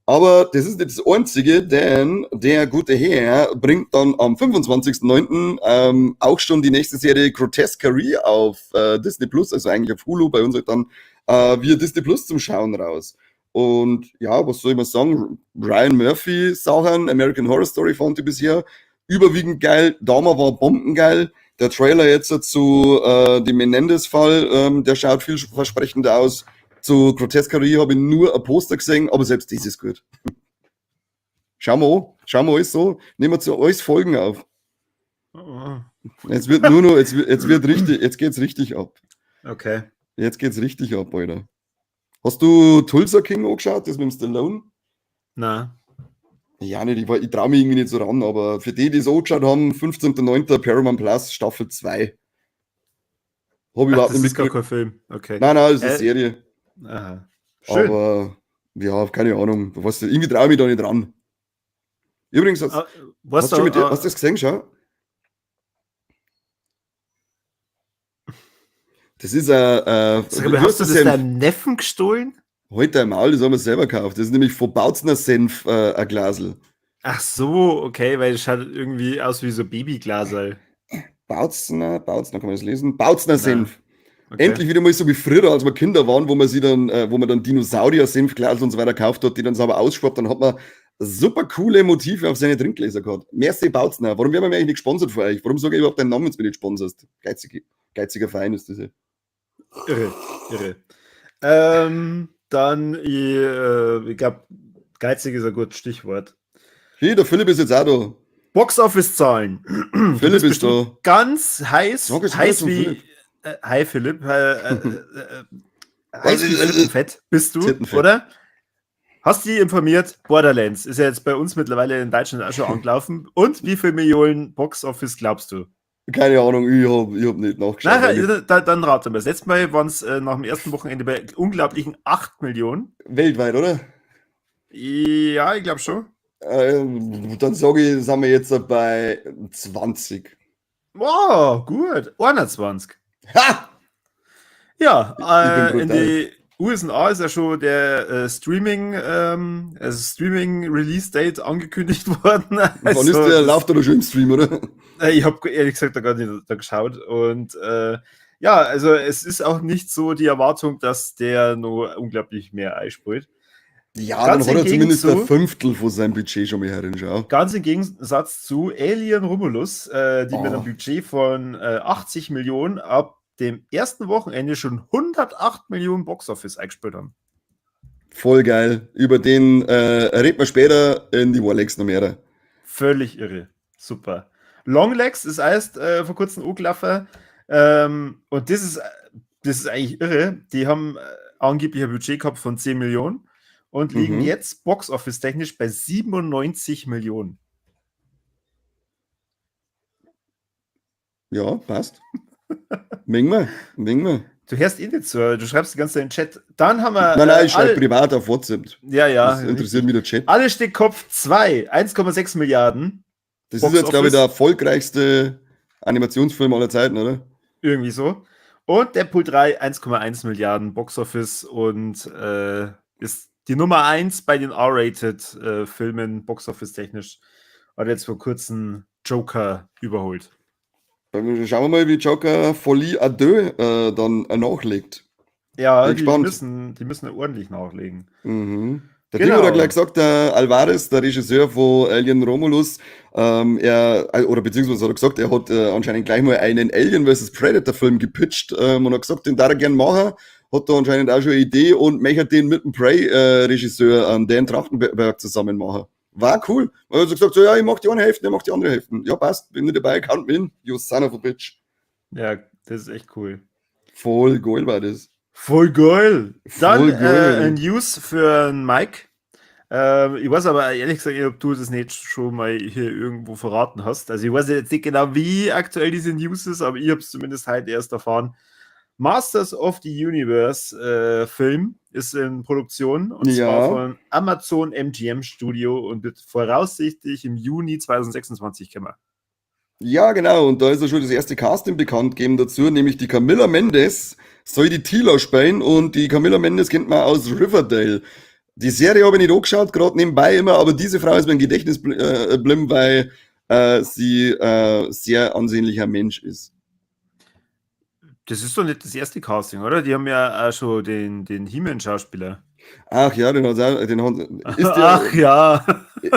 Aber das ist nicht das Einzige, denn der gute Herr bringt dann am 25.09. Auch schon die nächste Serie Grotesquerie auf Disney Plus, also eigentlich auf Hulu, bei uns halt dann via Disney Plus zum Schauen raus. Und ja, was soll ich mal sagen? Ryan Murphy Sachen, American Horror Story fand ich bisher überwiegend geil, Dahmer war bombengeil. Der Trailer jetzt zu dem Menendez-Fall, der schaut vielversprechend aus. Zu Grotesquerie habe ich nur ein Poster gesehen, aber selbst das ist gut. Schauen wir an. Schauen wir alles so. Nehmen wir zu alles Folgen auf. Jetzt wird nur noch, jetzt wird richtig, jetzt geht's richtig ab. Okay. Jetzt geht's richtig ab, Alter. Hast du Tulsa King angeschaut, das mit dem Stallone? Nein. Ja, nicht, ich traue mich irgendwie nicht so ran, aber für die, die es angeschaut haben, 15.09. Paramount Plus, Staffel 2. Hab ich überhaupt nicht. Das ist gar kein Film. Okay. Nein, nein, das ist eine Serie. Aha. Schön. Aber ja, keine Ahnung. Weißt du, irgendwie traue ich mich da nicht ran. Übrigens, hast du das gesehen, schau? Das ist ein. Sag mal, hast du das deinem Neffen gestohlen? Heute einmal, das haben wir selber gekauft. Das ist nämlich von Bautzner Senf ein Glasl. Ach so, okay, weil es schaut irgendwie aus wie so Babyglasel. Bautzner, kann man das lesen? Bautzner Senf. Okay. Endlich wieder mal so wie früher, als wir Kinder waren, wo man sie dann, wo man dann Dinosaurier-Senfglasel und so weiter gekauft hat, die dann sauber ausschwappt, dann hat man super coole Motive auf seine Trinkgläser gehabt. Merci Bautzner. Warum werden wir eigentlich nicht gesponsert von euch? Warum sage ich überhaupt deinen Namen, wenn du mich nicht sponsorst? Geiziger Verein ist das ja. Irre, irre. Dann, ich glaube, Geizig ist ein gutes Stichwort. Hier, der Philipp ist jetzt auch da. Box-Office-Zahlen. Philipp ist da. Ganz heiß, Sag es heiß zum wie. Philipp. Hi Philipp. Heiß wie Frittenfett bist du, Tittenfett. Oder? Hast du dich informiert? Borderlands ist ja jetzt bei uns mittlerweile in Deutschland auch schon angelaufen. Und wie viel Millionen Box-Office glaubst du? Keine Ahnung, ich hab nicht nachgeschaut. Nachher, dann raten wir. Das letzte Mal waren es nach dem ersten Wochenende bei unglaublichen 8 Millionen. Weltweit, oder? Ja, ich glaube schon. Dann sage ich, sind wir jetzt bei 20. Wow, gut. 21. Ha! Ja, Ich bin in brutal. die USA ist ja schon der Streaming, also Streaming Release Date angekündigt worden. Wann Also, ist der? Läuft der schon im Stream, oder? Ich habe ehrlich gesagt da gar nicht da geschaut. Und ja, also es ist auch nicht so die Erwartung, dass der noch unglaublich mehr einspielt. Ja, Ganz dann hat er im zumindest Gegenzug- ein Fünftel von seinem Budget schon mal herinschau. Ganz im Gegensatz zu Alien Romulus, die mit Oh. einem Budget von 80 Millionen ab dem ersten Wochenende schon 108 Millionen Box Office eingespielt haben. Voll geil. Über den reden wir später in die Warlegs noch mehr. Völlig irre. Super. Longlegs ist erst vor kurzem angelaufen. Und das ist eigentlich irre. Die haben angeblich ein Budget gehabt von 10 Millionen und liegen jetzt Box Office technisch bei 97 Millionen. Ja, passt. Mengen wir, mengen wir. Du hörst eh nicht zu, du schreibst die ganze Zeit in den Chat. Dann haben wir. Nein, nein, ich schreibe alle, privat auf WhatsApp. Ja. Das interessiert mich der Chat. Alles steht Kopf 2, 1,6 Milliarden. Das Box ist jetzt, glaube ich, Office. der erfolgreichste Animationsfilm aller Zeiten, oder? Irgendwie so. Und Deadpool 3, 1,1 Milliarden Box Office und ist die Nummer 1 bei den R-Rated Filmen, Box Office technisch. Hat jetzt vor kurzem Joker überholt. Dann schauen wir mal, wie Joker Folie à deux dann nachlegt. Ja, Bin die gespannt. müssen ordentlich nachlegen. Der Genau. Timo hat gleich gesagt, der Alvarez, der Regisseur von Alien Romulus, er, oder beziehungsweise hat er gesagt, er hat anscheinend gleich mal einen Alien vs. Predator Film gepitcht und hat gesagt, den darf er gern machen, hat da anscheinend auch schon eine Idee und möchte den mit dem Prey-Regisseur Dan Trachtenberg zusammen machen. War cool. Und er hat so gesagt, so, ja, ich mach die eine Hälfte, er macht die andere Hälfte. Ja, passt, bin nicht dabei, count me in, you son of a bitch. Ja, das ist echt cool. Voll geil war das. Voll geil. Dann Voll geil. Ein News für den Mike. Ich weiß aber ehrlich gesagt nicht, ob du das nicht schon mal hier irgendwo verraten hast. Also ich weiß jetzt nicht genau, wie aktuell diese News ist, aber ich habe es zumindest heute erst erfahren. Masters of the Universe Film ist in Produktion und zwar von Amazon MGM Studio und wird voraussichtlich im Juni 2026 kommen. Ja, genau. Und da ist ja schon das erste Casting bekannt gegeben dazu, nämlich die Camila Mendes soll die Teela spielen und die Camila Mendes kennt man aus Riverdale. Die Serie habe ich nicht angeschaut, gerade nebenbei immer, aber diese Frau ist mir im Gedächtnis geblieben, weil sie sehr ansehnlicher Mensch ist. Das ist doch nicht das erste Casting, oder? Die haben ja auch schon den He-Man-Schauspieler. Ach ja, den hat, den hat, ist der, Ach ja.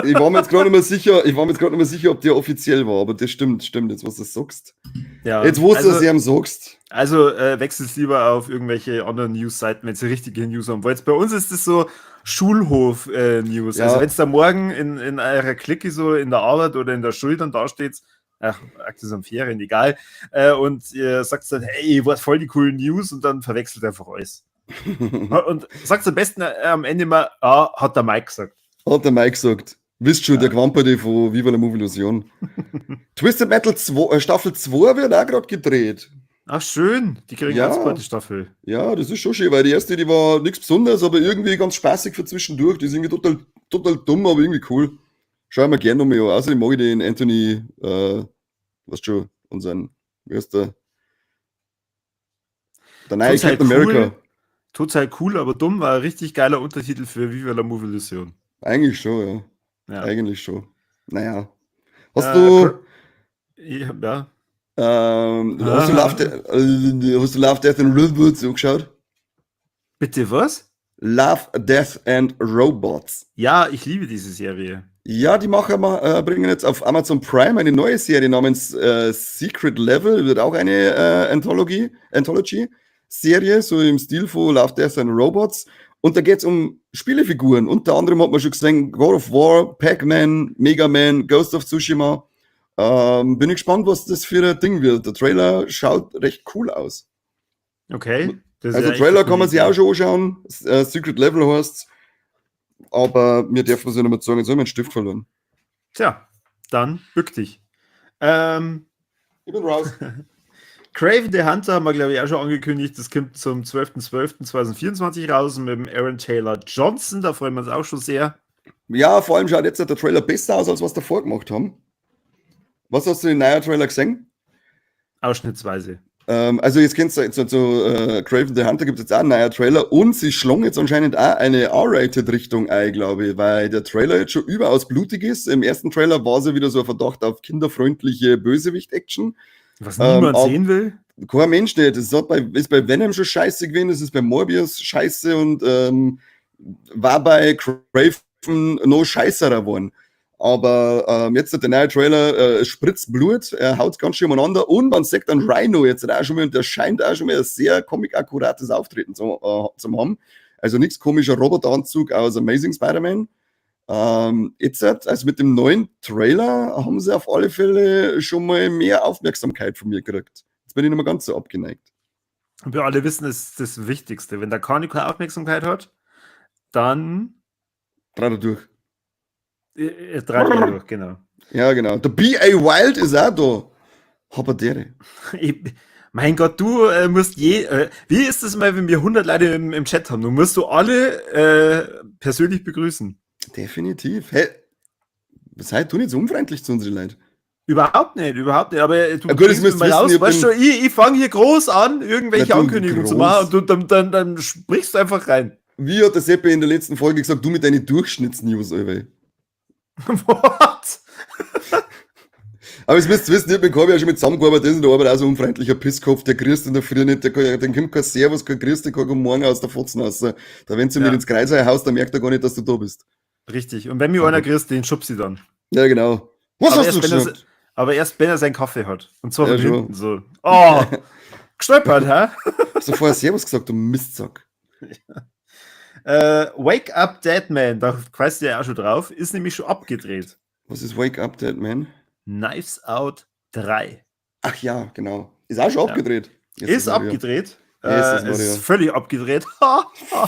Ich war mir jetzt gerade nicht mehr sicher, ich war mir jetzt gerade nicht mehr sicher, ob der offiziell war, aber das stimmt, stimmt, jetzt was du sagst. Ja. Jetzt, wo du also, es ihm sagst. Also wechselt lieber auf irgendwelche anderen News-Seiten, wenn ihr richtige News haben wollt. Bei uns ist es so Schulhof-News. Also wenn es da morgen in eurer Clique so in der Arbeit oder in der Schule dann da steht, ach, aktuell sind Ferien, egal, und ihr sagt dann, hey, was voll die coolen News, und dann verwechselt einfach alles. Und sagt am besten am Ende mal, ah, hat der Mike gesagt. Hat der Mike gesagt. Wisst schon, der Quamperde von Viva la Movilusion. Twisted Metal 2, Staffel 2 wird auch gerade gedreht. Ach schön, die kriegen Ja. ganz zweite Staffel. Ja, das ist schon schön, weil die erste, die war nichts Besonderes, aber irgendwie ganz spaßig für zwischendurch. Die ist irgendwie total, total dumm, aber irgendwie cool. Schau ich mir gerne nochmal an. Außerdem mag ich den Anthony, weißt schon, unseren, wie heißt der? Der neue Total Captain America. cool. Total cool, aber dumm war ein richtig geiler Untertitel für Viva la Movilusion. Eigentlich schon, ja. Ja. Eigentlich schon. Naja. Hast du, Ja. Hast du Love, Death and Robots angeschaut? Bitte was? Love, Death and Robots. Ja, ich liebe diese Serie. Ja, die Macher bringen jetzt auf Amazon Prime eine neue Serie namens Secret Level, wird auch eine Anthology-Serie, so im Stil von Love, Death and Robots. Und da geht's um Spielefiguren. Unter anderem hat man schon gesehen, God of War, Pac-Man, Mega Man, Ghost of Tsushima. Bin ich gespannt, was das für ein Ding wird. Der Trailer schaut recht cool aus. Okay. Also Trailer kann man sich auch schon anschauen. Secret Level heißt's. Aber mir darf man sich nicht mehr sagen, jetzt habe ich meinen Stift verloren. Tja, dann bück dich. Ich bin raus. Kraven the Hunter haben wir, glaube ich, auch schon angekündigt. Das kommt zum 12.12.2024 raus mit dem Aaron Taylor Johnson. Da freuen wir uns auch schon sehr. Ja, vor allem schaut jetzt der Trailer besser aus, als was davor gemacht haben. Was hast du in den neuen Trailer gesehen? Ausschnittsweise. Also jetzt kennst du zu Kraven the Hunter gibt es jetzt auch einen neuen Trailer und sie schlagen jetzt anscheinend auch eine R-Rated-Richtung ein, glaube ich, weil der Trailer jetzt schon überaus blutig ist. Im ersten Trailer war es ja wieder so ein Verdacht auf kinderfreundliche Bösewicht-Action. Was niemand sehen will? Kein Mensch nicht. Das ist bei Venom schon scheiße gewesen, das ist bei Morbius scheiße und war bei Kraven noch scheißerer geworden. Aber jetzt der neue Trailer spritzt Blut, er haut ganz schön umeinander und man sieht dann Rhino jetzt auch schon mal, und der scheint auch schon mal ein sehr comic-akkurates Auftreten zu haben. Also nichts komischer Roboteranzug aus Amazing Spider-Man. Jetzt, also mit dem neuen Trailer haben sie auf alle Fälle schon mal mehr Aufmerksamkeit von mir gekriegt. Jetzt bin ich nicht mehr ganz so abgeneigt. Und wir alle wissen, das ist das Wichtigste. Wenn der Carni keine Aufmerksamkeit hat, dann dreht er durch. Dreht er durch, genau. Ja, genau. Der B.A. Wild ist auch da. Haberdere. Mein Gott, du musst wie ist es mal, wenn wir 100 Leute im Chat haben? Du musst du alle persönlich begrüßen. Definitiv. Hey, sei du nicht so unfreundlich zu unseren Leuten? Überhaupt nicht, überhaupt nicht. Aber du ja, gut, das mal raus, weißt du, ich fange hier groß an, irgendwelche Ankündigungen zu machen und du, dann sprichst du einfach rein. Wie hat der Seppe in der letzten Folge gesagt, du mit deinen Durchschnittsnews, Alter. What? Aber es müsst ihr wissen, ich hab mit Corby auch schon mit zusammengearbeitet, das ist in der Arbeit auch so ein unfreundlicher Pisskopf, der grüßt in der Früh nicht, den kommt kein Servus, kein Grüß, kein Guten Morgen aus der Fotzen raus. Da, wenn du mit ins Kreishaus, dann merkt er gar nicht, dass du da bist. Richtig. Und wenn mir einer grüßt, den schubst sie dann. Ja, genau. Was aber hast du gesagt? Aber erst, wenn er seinen Kaffee hat. Und zwar von hinten so. Oh, gestolpert, hä? Hast du vorher Servus gesagt, du Mistsack. Ja. Wake Up Dead Man, da weißt du ja auch schon drauf, ist nämlich schon abgedreht. Was ist Wake Up Dead Man? Knives Out 3. Ach ja, genau. Ist auch schon abgedreht. Ja. Ist abgedreht. Ist völlig abgedreht.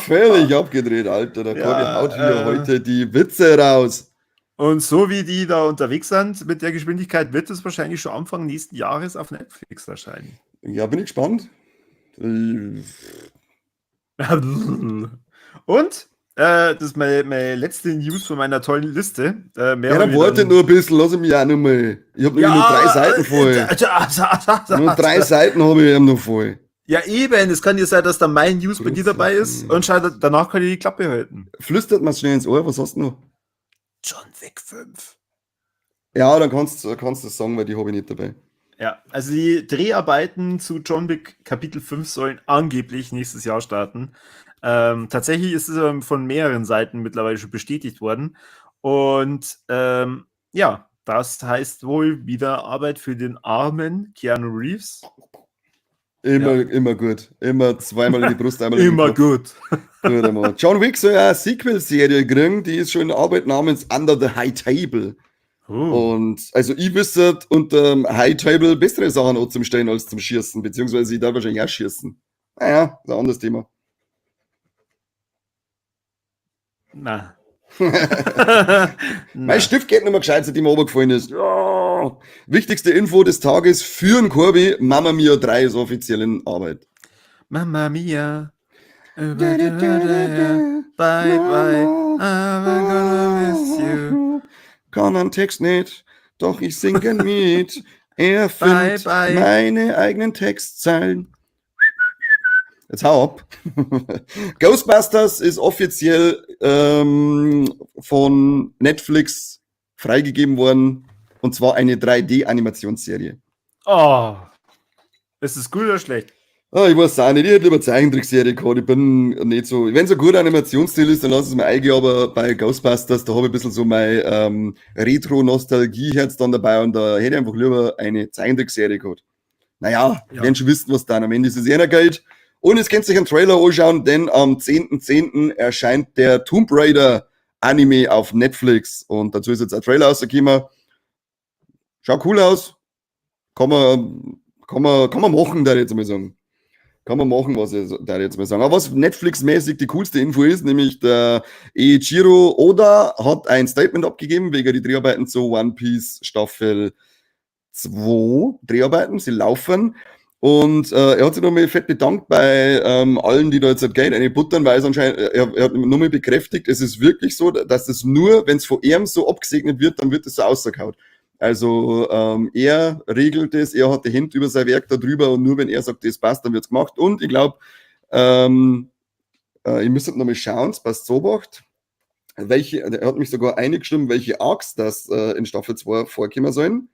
Völlig abgedreht, Alter. Der Corby haut hier heute die Witze raus. Und so wie die da unterwegs sind mit der Geschwindigkeit, wird es wahrscheinlich schon Anfang nächsten Jahres auf Netflix erscheinen. Ja, bin ich gespannt. Und das ist meine letzte News von meiner tollen Liste. Ja, dann warte nur ein bisschen, lass mich auch noch mal. Ich habe nur 3 Seiten voll. Nur 3 Seiten habe ich noch voll. Ja, eben. Es kann ja sein, dass da mein News bei dir dabei ist und schau, danach kann ich die Klappe halten. Flüstert man schnell ins Ohr, was hast du noch? John Wick 5. Ja, dann kannst du das sagen, weil die habe ich nicht dabei. Ja, also die Dreharbeiten zu John Wick Kapitel 5 sollen angeblich nächstes Jahr starten. Tatsächlich ist es von mehreren Seiten mittlerweile schon bestätigt worden. Und ja, das heißt wohl wieder Arbeit für den armen Keanu Reeves. Immer gut. Immer zweimal in die Brust, einmal in den Immer Kopf. gut. Gut, Mann. John Wick soll ja eine Sequel-Serie kriegen, die ist schon in Arbeit namens Under the High Table. Oh. Und also ich wüsste unter dem High Table bessere Sachen auch zum Stellen als zum Schießen, beziehungsweise ich darf wahrscheinlich auch schießen. Naja, ist ein anderes Thema. Na. Mein Stift geht nicht mehr gescheit, seitdem er runtergefallen ist. Ja. Wichtigste Info des Tages für den Corby: Mamma Mia 3 ist offiziell in Arbeit. Mamma Mia. Bye, bye. I'm gonna miss you. Kann einen Text nicht, doch ich singe mit. Er findet Bye, bye. meine eigenen Textzeilen. Jetzt hau ab. Ghostbusters ist offiziell von Netflix freigegeben worden. Und zwar eine 3D-Animationsserie. Oh. Ist es gut oder schlecht? Ah, ich weiß auch nicht. Ich hätte lieber Zeichentrickserie gehabt. Ich bin nicht so. Wenn es ein guter Animationsstil ist, dann lass es mir eingehen. Aber bei Ghostbusters, da habe ich ein bisschen so mein Retro-Nostalgie-Herz dann dabei. Und da hätte ich einfach lieber eine Zeichentrickserie gehabt. Naja, Ja. wenn schon wissen, was dann am Ende ist, es eh noch Geld. Und jetzt könnt ihr sich einen Trailer anschauen, denn am 10.10. erscheint der Tomb Raider Anime auf Netflix. Und dazu ist jetzt ein Trailer rausgekommen. Schaut cool aus. Kann man machen, da jetzt mal sagen. Kann man machen, was ich da jetzt mal sagen. Aber was Netflix-mäßig die coolste Info ist, nämlich der Eiichiro Oda hat ein Statement abgegeben wegen die Dreharbeiten zu One Piece Staffel 2. Dreharbeiten, sie laufen. Und er hat sich nochmal fett bedankt bei allen, die da jetzt halt Geld buttern, weil es anscheinend, er hat nochmal bekräftigt, es ist wirklich so, dass es nur, wenn es von ihm so abgesegnet wird, dann wird es so ausgekaut. Also er regelt es, er hat die Hände über sein Werk da drüber und nur wenn er sagt, das passt, dann wird's gemacht. Und ich glaube, ich müsste nochmal schauen, es passt so macht, welche, er hat mich sogar eingestimmt, welche Arcs das in Staffel 2 vorkommen sollen.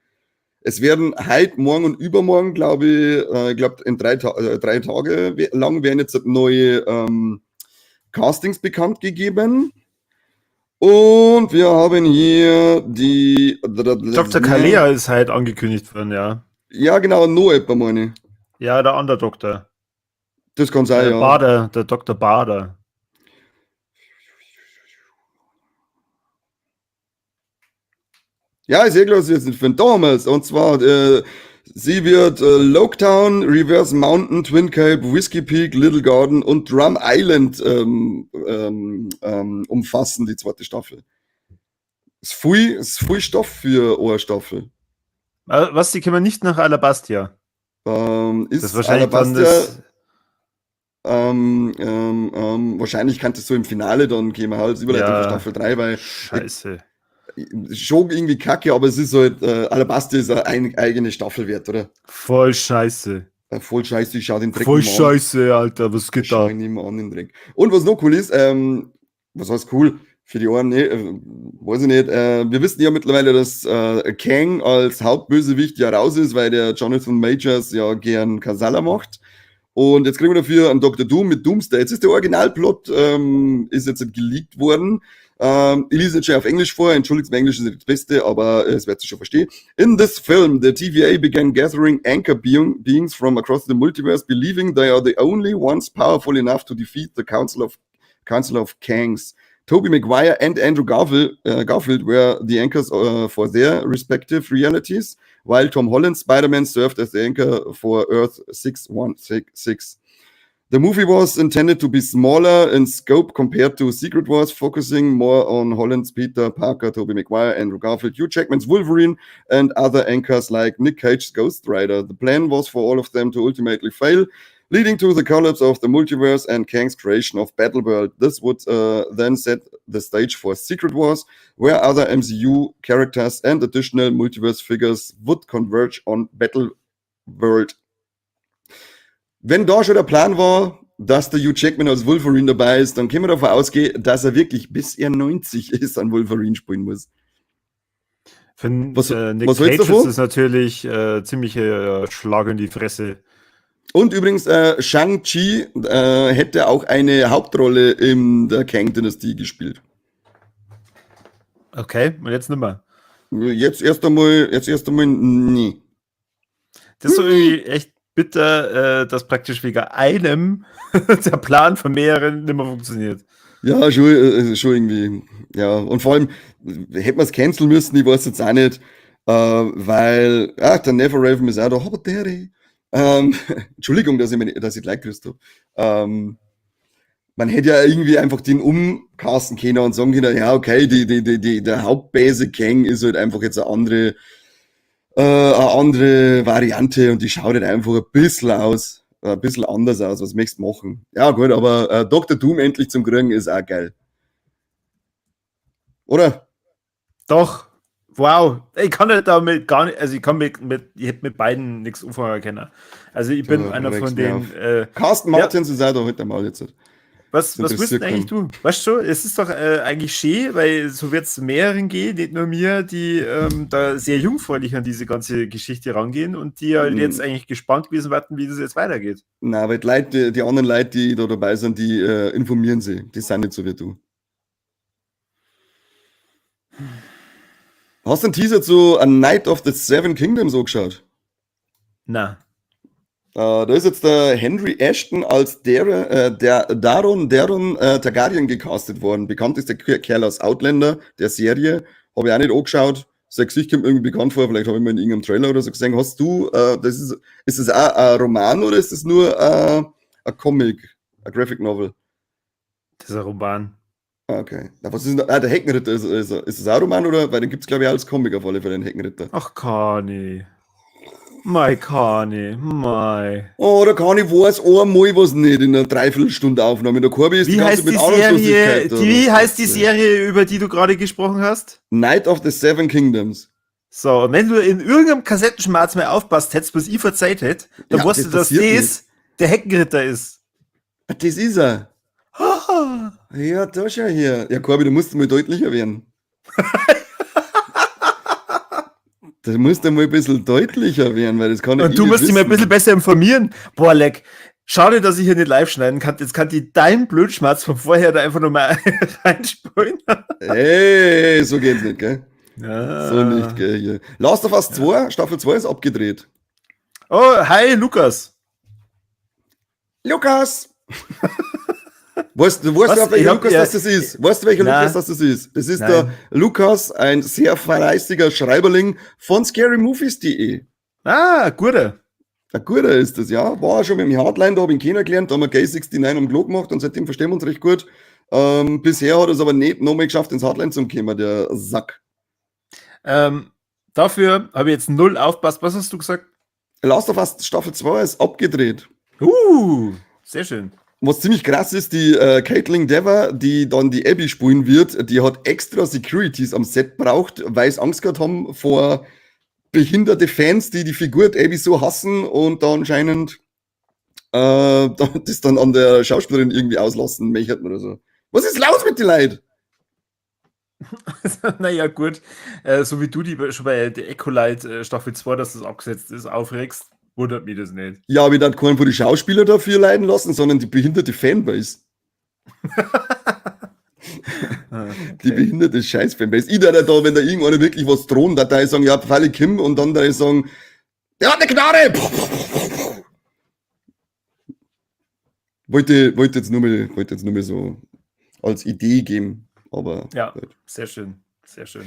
Es werden heute, morgen und übermorgen, glaube ich, glaube in 3 Tage lang werden jetzt neue Castings bekannt gegeben. Und wir haben hier die Dr. Kalea ist halt angekündigt worden, ja. Ja, genau, no etwa meine ich. Ja, der andere Doktor. Das kann sein, der ja. Bader, der Dr. Bader. Ja, ist eh klar, was ich jetzt nicht finde. Damals. Und zwar, sie wird Loguetown, Reverse Mountain, Twin Cape, Whiskey Peak, Little Garden und Drum Island umfassen, die zweite Staffel. Ist viel Stoff für eine Staffel. Was, die kommen nicht nach Alabastia? Ist Das ist wahrscheinlich dann Alabastia, das. wahrscheinlich kann das so im Finale dann kommen, halt, als Überleitung Ja. für Staffel 3, weil Scheiße. Schon irgendwie kacke, aber es ist halt, Alabastia ist eine eigene Staffel wert, oder? Voll scheiße. Voll scheiße, ich schau den Dreck Voll nicht mehr an. scheiße, Alter. Was geht Schau da? ich nicht mehr an den Dreck. Und was noch cool ist, was heißt cool? Für die Ohren, nee, weiß ich nicht. Wir wissen ja mittlerweile, dass Kang als Hauptbösewicht ja raus ist, weil der Jonathan Majors ja gern Kasala macht. Und jetzt kriegen wir dafür einen Dr. Doom mit Doomsday. Jetzt ist der Originalplot, ist jetzt geleakt worden. Ich lese jetzt schon auf Englisch vor. Entschuldigt, mein Englisch ist nicht das Beste, aber es werdet ihr schon verstehen. In this film, the TVA began gathering anchor beings from across the multiverse, believing they are the only ones powerful enough to defeat the Council of Kangs. Tobey Maguire and Andrew Garfield were the anchors for their respective realities, while Tom Holland's Spider-Man served as the anchor for Earth 616. The movie was intended to be smaller in scope compared to Secret Wars, focusing more on Holland's Peter Parker, Tobey Maguire, Andrew Garfield, Hugh Jackman's Wolverine, and other anchors like Nick Cage's Ghost Rider. The plan was for all of them to ultimately fail, leading to the collapse of the multiverse and Kang's creation of Battleworld. This would then set the stage for Secret Wars, where other MCU characters and additional multiverse figures would converge on Battleworld. Wenn da schon der Plan war, dass der Hugh Jackman als Wolverine dabei ist, dann können wir davon ausgehen, dass er wirklich, bis er 90 ist, an Wolverine spielen muss. Für Nick Was hältst du Cage davon? ist es natürlich ziemlich Schlag in die Fresse. Und übrigens, Shang-Chi hätte auch eine Hauptrolle in der Kang-Dynastie gespielt. Okay, und jetzt nimmer. Jetzt erst einmal, nee. Das ist so irgendwie echt bitter, dass praktisch wegen einem der Plan von mehreren nicht mehr funktioniert. Ja, schon irgendwie. Ja, und vor allem, hätte man es canceln müssen, ich weiß jetzt auch nicht, weil, ach, der Never Raven ist auch da, aber der, Entschuldigung, dass ich gleich grüßt habe. Man hätte ja irgendwie einfach den umcasten können und sagen können, ja, okay, der Hauptböse Kang ist halt einfach jetzt eine andere Variante und die schaut halt einfach ein bisschen anders aus. Was möchtest du machen? Ja, gut, aber Dr. Doom endlich zum Kriegen ist auch geil. Oder? Doch. Wow. Ich kann nicht damit gar nicht, also ich kann mit ich hätte mit beiden nichts anfangen können. Also ich bin Du einer regst von mich den, auf. Carsten Martens ist auch da heute mal jetzt. Was Das willst interessiert denn eigentlich du? Weißt du, es ist doch eigentlich schön, weil so wird es mehreren gehen, nicht nur mir, die da sehr jungfräulich an diese ganze Geschichte rangehen und die halt jetzt eigentlich gespannt gewesen warten, wie das jetzt weitergeht. Na, weil die Leute, die anderen Leute, die da dabei sind, die informieren sich. Die sind nicht so wie du. Hast du einen Teaser zu A Knight of the Seven Kingdoms so geschaut? Na. Da ist jetzt der Henry Ashton als der Daron Targaryen gecastet worden. Bekannt ist der Kerl aus Outlander, der Serie. Habe ich auch nicht angeschaut. Sein Gesicht kommt irgendwie bekannt vor, vielleicht habe ich mal in irgendeinem Trailer oder so gesehen. Hast du, ist das auch ein Roman oder ist das nur ein Comic, ein Graphic Novel? Das ist ein Roman. Ah, okay. Na, was ist denn, der Heckenritter, ist das auch ein Roman oder? Weil den gibt's, glaub ich, auch als Comic auf alle Fälle, den Heckenritter. Ach, Kani. Mei, Kani, mei. Oh, der Kani weiß einmal was nicht in einer Dreiviertelstunde Aufnahme. Der Corby ist Wie die ganze heißt mit die Ahnungslosigkeit Serie, da. wie heißt die Serie, über die du gerade gesprochen hast? Knight of the Seven Kingdoms. So, und wenn du in irgendeinem Kassettenschmarz mehr aufpasst hättest, was ich verzeiht hätte, dann Ja, weißt das du, dass passiert das nicht. der Heckenritter ist. Ah, das ist er. Ah. Ja, da schau her. Ja, Corby, du musst mal deutlicher werden. Das musst du mal ein bisschen deutlicher werden, weil das kann Und ich du nicht musst dich mal ein wissen. bisschen besser informieren. Boah, leck. Schade, dass ich hier nicht live schneiden kann. Jetzt kann die dein Blödschmerz von vorher da einfach nochmal reinspulen. Hey, so geht's nicht, gell? Ja. So nicht, gell? Hier. Last of Us 2, Staffel 2 ist abgedreht. Oh, hi, Lukas. Lukas! Weißt du, Was? welcher Ich hab Lukas ja das, das ist? Weißt du, welcher Na. Lukas das ist? Das ist Nein. der Lukas, ein sehr fleißiger Schreiberling von scarymovies.de. Ah, guter. Ein guter ist das, ja. War auch schon mit dem Hardline, da hab ich ihn kennengelernt, da haben wir Gay 69 am Klo gemacht und seitdem verstehen wir uns recht gut. Bisher hat er es aber nicht nochmal geschafft, ins Hardline zu kommen, der Sack. Dafür habe ich jetzt 0 aufpasst. Was hast du gesagt? Last of Us Staffel 2 ist abgedreht. Sehr schön. Was ziemlich krass ist, die Kaitlyn Dever, die dann die Abby spielen wird, die hat extra Securities am Set braucht, weil sie Angst gehabt haben vor behinderte Fans, die die Figur Abby so hassen und da anscheinend das dann an der Schauspielerin irgendwie auslassen möchten oder so. Was ist los mit den Leuten? Naja, gut. So wie du die schon bei der Acolyte Staffel 2, dass das abgesetzt ist, aufregst, wundert mich das nicht. Ja, aber ich darf keinen von den Schauspielern dafür leiden lassen, sondern die behinderte Fanbase. Ah, okay. Die behinderte Scheiß-Fanbase. Ich da, da, wenn da irgendeiner wirklich was drohen, da ich sagen, ja, falle Kim, und dann da ich sagen, der hat eine Knarre! Wollte jetzt nur mal so als Idee geben, aber Ja, gut. sehr schön, sehr schön.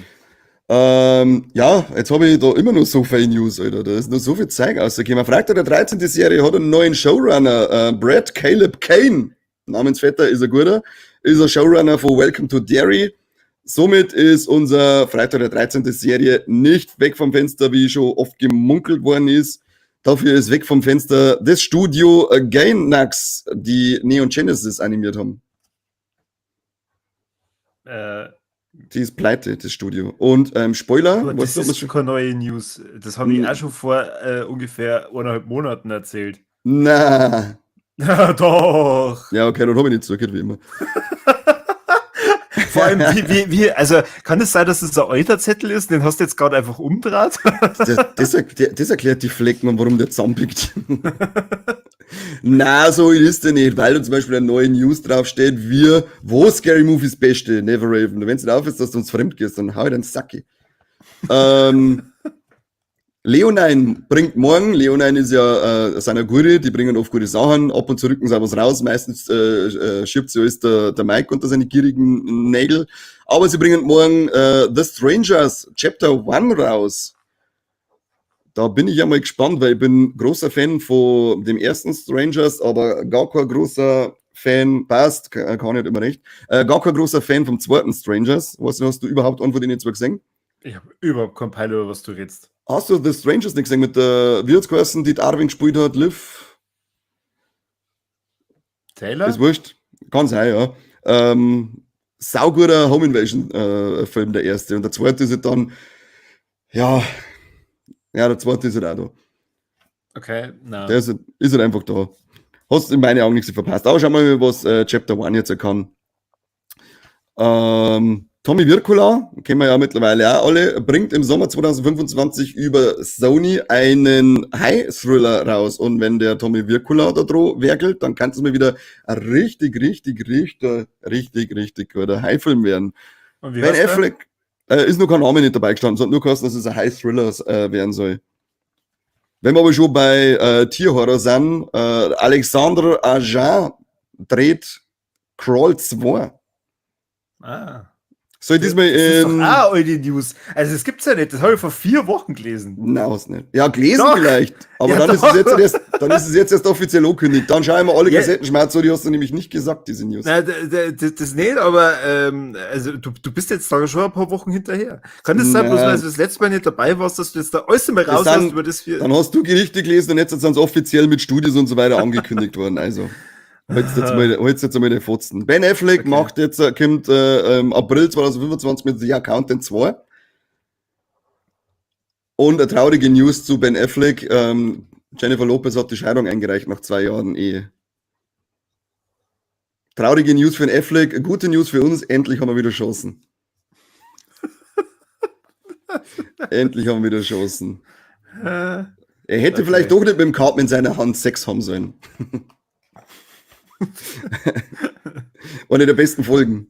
Ja, jetzt habe ich da immer noch so viel News, Alter. Da ist noch so viel Zeug rausgekommen. Freitag der 13. Serie hat einen neuen Showrunner, Brad Caleb Kane. Namensvetter ist ein guter, ist ein Showrunner von Welcome to Derry. Somit ist unser Freitag der 13. Serie nicht weg vom Fenster, wie schon oft gemunkelt worden ist. Dafür ist weg vom Fenster das Studio Gainax, die Neon Genesis animiert haben. Die ist pleite, das Studio. Und Spoiler, Aber weißt das du, ist was schon keine neue News. Das habe ich Hm. auch schon vor ungefähr eineinhalb Monaten erzählt. Na. Ja, doch. Ja, okay, dann habe ich nicht zugehört, wie immer. Vor allem, also kann es sein, dass es ein alter Zettel ist? Den hast du jetzt gerade einfach umdraht? Das erklärt die Flecken und warum der zusammenpickt. Na, so ist der nicht, weil da zum Beispiel eine neue News draufsteht, wir, wo Scary Movies Beste, Never Raven. Wenn es nicht aufhörst, dass du uns fremd gehst, dann hau ich deinen Sacki. Leonine bringt morgen, Leonine ist ja seiner Gure, die bringen oft gute Sachen, ab und zu rücken sie auch was raus, meistens schiebt sie alles der Mike unter seine gierigen Nägel, aber sie bringen morgen The Strangers Chapter 1 raus. Da bin ich ja mal gespannt, weil ich bin großer Fan von dem ersten Strangers, aber gar kein großer Fan, passt, kann nicht immer recht, gar kein großer Fan vom zweiten Strangers. Was hast du überhaupt einen von denen zwei gesehen? Ich hab überhaupt keinen Peil, über was du redest. Hast du The Strangers nicht gesehen mit der, wie hat's geheißen, die Darwin gespielt hat, Liv? Taylor? Ist wurscht. Kann sein, ja. Sauguter Home Invasion Film, der erste. Und der zweite ist halt dann, ja, ja, der zweite ist halt auch da. Okay, na. Der ist halt einfach da. Hast in meinen Augen nichts verpasst. Aber schauen wir mal, was Chapter 1 jetzt kann. Tommy Wirkola, kennen wir ja mittlerweile auch alle, bringt im Sommer 2025 über Sony einen High-Thriller raus. Und wenn der Tommy Wirkola da dran werkelt, dann kann es mal wieder ein richtig, richtig, richtig, richtig, richtig guter High-Film werden. Und wie Ben heißt der? Affleck ist noch kein Name nicht dabei gestanden, sondern nur geheißen, dass es ein High-Thriller werden soll. Wenn wir aber schon bei Tierhorror sind, Alexandre Aja dreht Crawl 2. Ah. Soll ich diesmal Das ist doch in. auch alte News. Also, das gibt's ja nicht. Das habe ich vor 4 Wochen gelesen. Nein, hast nicht. Ja, gelesen Doch. vielleicht. Aber Ja, dann, ist doch. es jetzt erst, dann ist es jetzt erst offiziell angekündigt. Dann schauen wir alle Ja. Kassettenschmerz an, die hast du nämlich nicht gesagt, diese News. Na, das nicht, aber also du bist jetzt da schon ein paar Wochen hinterher. Kann das sein, bloß Na. weil du das letzte Mal nicht dabei warst, dass du jetzt da alles mal Das raus hast, sind- über das wir. Dann hast du Gerichte gelesen und jetzt sind sie offiziell mit Studios und so weiter angekündigt worden. Also, holst jetzt mal den Fotzen. Ben Affleck Okay. macht jetzt, kommt April 2025 mit The Accountant 2. Und eine traurige News zu Ben Affleck. Jennifer Lopez hat die Scheidung eingereicht nach 2 Jahren Ehe. Traurige News für den Affleck, gute News für uns, endlich haben wir wieder Chancen. Endlich haben wir wieder Chancen. Er hätte Okay. vielleicht doch nicht mit dem Karten in seiner Hand Sex haben sollen. Eine der besten Folgen.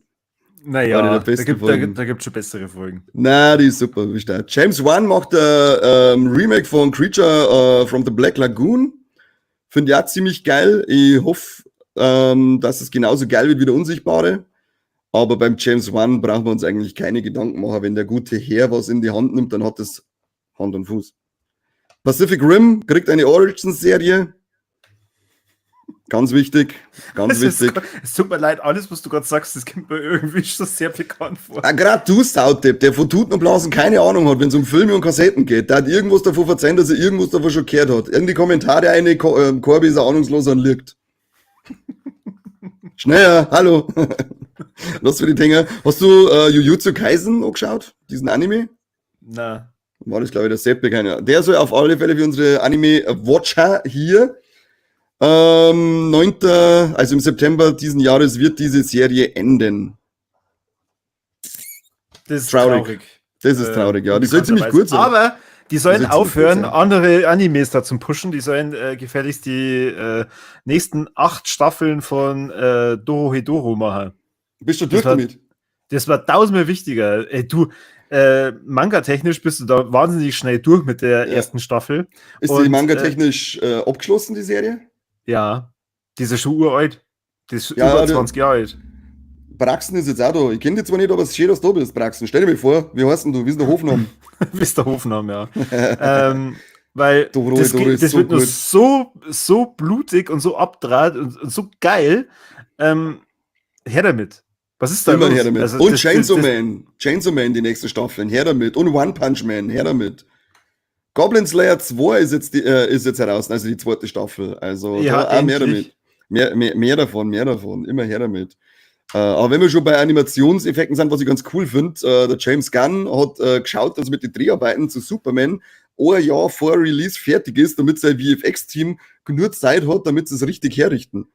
Naja, Eine der besten Folgen. da gibt schon bessere Folgen. Na, die ist super. Wie stark. James Wan macht ein Remake von Creature from the Black Lagoon. Finde ich auch ziemlich geil. Ich hoffe, dass es genauso geil wird wie der Unsichtbare. Aber beim James Wan brauchen wir uns eigentlich keine Gedanken machen. Wenn der gute Herr was in die Hand nimmt, dann hat das Hand und Fuß. Pacific Rim kriegt eine Origins-Serie. Ganz wichtig, ganz wichtig. Es tut mir leid, alles, was du gerade sagst, das kommt mir irgendwie schon sehr bekannt vor. Ah, gerade du Saudepp, der von Tuten und Blasen keine Ahnung hat, wenn es um Filme und Kassetten geht, der hat irgendwas davon verzeihen, dass er irgendwas davon schon gehört hat. In die Kommentare eine, Corby ist ein Ahnungsloser und lügt. Schneller, hallo. Was für die Dinger. Hast du Jujutsu Kaisen angeschaut? Diesen Anime? Na. War das, glaube ich, der Seppe, keine Ahnung. Der soll auf alle Fälle für unsere Anime-Watcher hier 9., also im September diesen Jahres wird diese Serie enden. Das ist Traurig. traurig. Das ist traurig, ja. Die soll ziemlich gut sein. Aber die sollen Die soll ziemlich aufhören, gut sein. andere Animes da zum Pushen. Die sollen gefälligst die nächsten 8 Staffeln von Dorohedoro machen. Bist du durch damit? Das war tausendmal wichtiger. Ey, du, manga-technisch bist du da wahnsinnig schnell durch mit der Ja. ersten Staffel. Ist Und, die manga-technisch abgeschlossen, die Serie? Ja, die ist ja schon uralt. Die ist Ja, über die- 20 Jahre alt. Braxen ist jetzt auch da. Ich kenne die zwar nicht, aber es ist schön, dass du da bist, Braxen. Stell dir mal vor, wie heißt denn du? Wie ist der Hofname? Wie ist der Hofname, ja. Weil Doro, das, Doro geht, ist das so wird nur gut. so, so blutig und so abdraht und so geil. Her damit. Was ist da Immer los? her damit. Also und das- Chainsaw das- Man. Chainsaw Man, die nächste Staffel. Her damit. Und One Punch Man. Her damit. Goblin Slayer 2 ist jetzt heraus, also die zweite Staffel. Also Ja, da auch mehr endlich. damit. Mehr davon, mehr davon. Immer her damit. Aber wenn wir schon bei Animationseffekten sind, was ich ganz cool finde, der James Gunn hat geschaut, dass er mit den Dreharbeiten zu Superman ein Jahr vor Release fertig ist, damit sein VFX-Team genug Zeit hat, damit sie es richtig herrichten.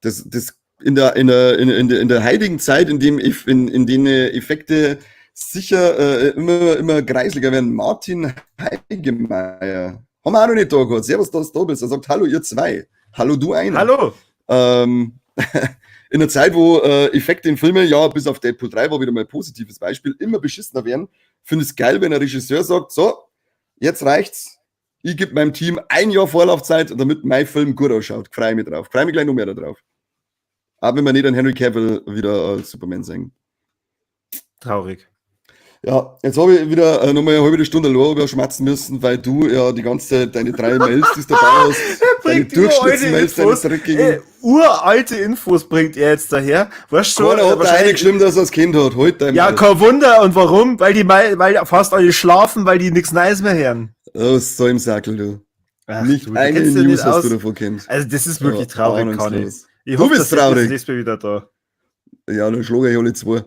Das, das in der, in der, in, in der, in der heiligen Zeit, in dem Eff-, in, in denen Effekte sicher immer, immer kreisliger werden. Martin Heigemeier. Haben wir auch noch nicht da gehabt. Servus, dass du da bist. Er sagt, hallo, ihr zwei. Hallo, du einer. Hallo. In der Zeit, wo Effekte in Filmen, ja, bis auf Deadpool 3 war wieder mal ein positives Beispiel, immer beschissener werden, finde ich es geil, wenn ein Regisseur sagt, so, jetzt reicht's, ich gebe meinem Team ein Jahr Vorlaufzeit, damit mein Film gut ausschaut. Freue mich drauf. Freue mich gleich noch mehr darauf. Aber wenn wir nicht an Henry Cavill wieder als Superman sehen. Traurig. Ja, jetzt habe ich wieder nochmal eine halbe Stunde allein schmatzen müssen, weil du ja die ganze Zeit deine 3 Mails, die du dabei hast, deine bringt uralte Durchschnittsmails, deine Infos. dreckigen. Uralte Infos bringt er jetzt daher. Weißt du, Keiner hat da wahrscheinlich- eine geschrieben, dass er das Kind hat. Halt dein Ja, Maul. kein Wunder. Und warum? Weil fast alle schlafen, weil die nichts Neues mehr hören. Oh, so im Sackel, du. Ach, nicht du, du eine kennst dich News nicht hast aus. du davon kennt. Also, das ist wirklich Ja, traurig, Conny. ahnungslos. Ich Du hoffe, bist dass traurig. Das nächste Mal wieder da. Ja, dann schlage ich alle 2.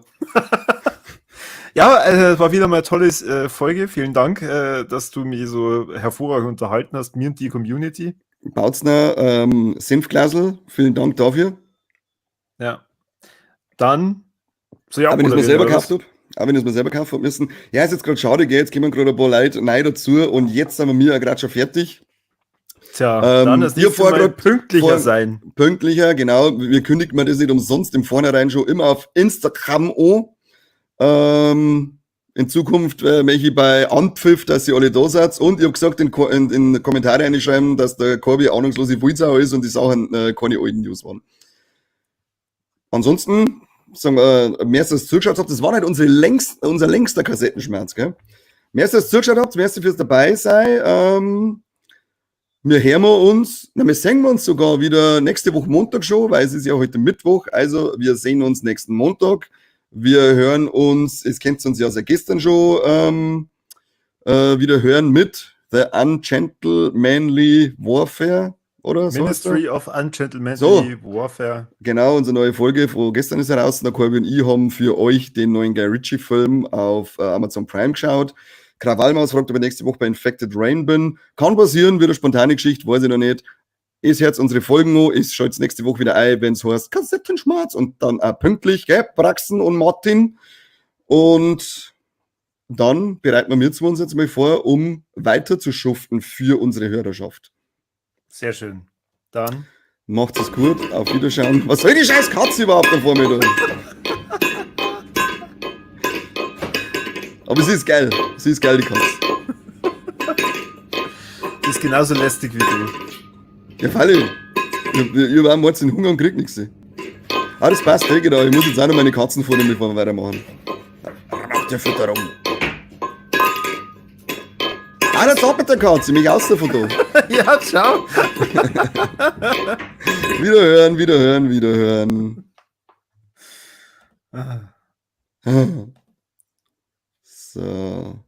Ja, also, es war wieder mal eine tolle Folge. Vielen Dank, dass du mich so hervorragend unterhalten hast, mir und die Community. Bautzner, Senfglasl, vielen Dank dafür. Ja. Dann soll ich Auch wenn ich's mir abmoderieren, selber oder was? gekauft hab. Auch wenn ich's mir selber gekauft hab müssen. Ja, ist jetzt grad schade, gell? Jetzt kommen grad ein paar Leute neu dazu und jetzt sind wir mir ja grad schon fertig. Tja, dann das ihr nächste Mal vorgrad pünktlicher vor- sein. Pünktlicher, genau. Wir kündigen mir das nicht umsonst im Vornherein schon immer auf Instagram an. In Zukunft möchte ich bei Anpfiff, dass ihr alle da seid. Und ich hab gesagt, in Kommentare reinschreiben, dass der Corby ahnungslose Wulsau ist und die Sachen keine alten News waren. Ansonsten, sagen wir, mehr als ihr zugeschaut habt, das war nicht unser längster Kassettenschmerz, gell? Mehr als ihr zugeschaut habt, mehr als fürs dabei sei. Wir hören wir uns, na, wir sehen wir uns sogar wieder nächste Woche Montag schon, weil es ist ja heute Mittwoch, also wir sehen uns nächsten Montag. Wir hören uns, es kennt uns ja seit gestern schon, wieder hören mit The Ungentlemanly Warfare, oder? So heißt der? Ministry of Ungentlemanly So. Warfare. Genau, unsere neue Folge von gestern ist heraus. Der Corby und ich haben für euch den neuen Guy Ritchie-Film auf Amazon Prime geschaut. Krawallmaus fragt, ob ich nächste Woche bei Infected Rain bin. Kann passieren, wird eine spontane Geschichte, weiß ich noch nicht. Ist jetzt unsere Folgen noch, ist schalt's nächste Woche wieder ein, wenn's heißt Kassettenschmerz und dann auch pünktlich, gell, Braxen und Martin. Und dann bereiten wir uns jetzt mal vor, um weiter zu schuften für unsere Hörerschaft. Sehr schön. Dann macht's es gut, auf Wiederschauen. Was soll die scheiß Katze überhaupt da vor mir tun? Aber sie ist geil. Sie ist geil, die Katze. Die ist genauso lästig wie du. Ja, freilich. Ich hab auch morgens den Hunger und krieg nichts. Ah, das passt, eh, genau. Ich muss jetzt auch noch meine Katzen futtern, bevor wir weitermachen. Mach die Fütterung. Ah, das ab mit der Katze, mich aus davon da. Ja, ciao. Wiederhören, wiederhören, wiederhören. Ah. So.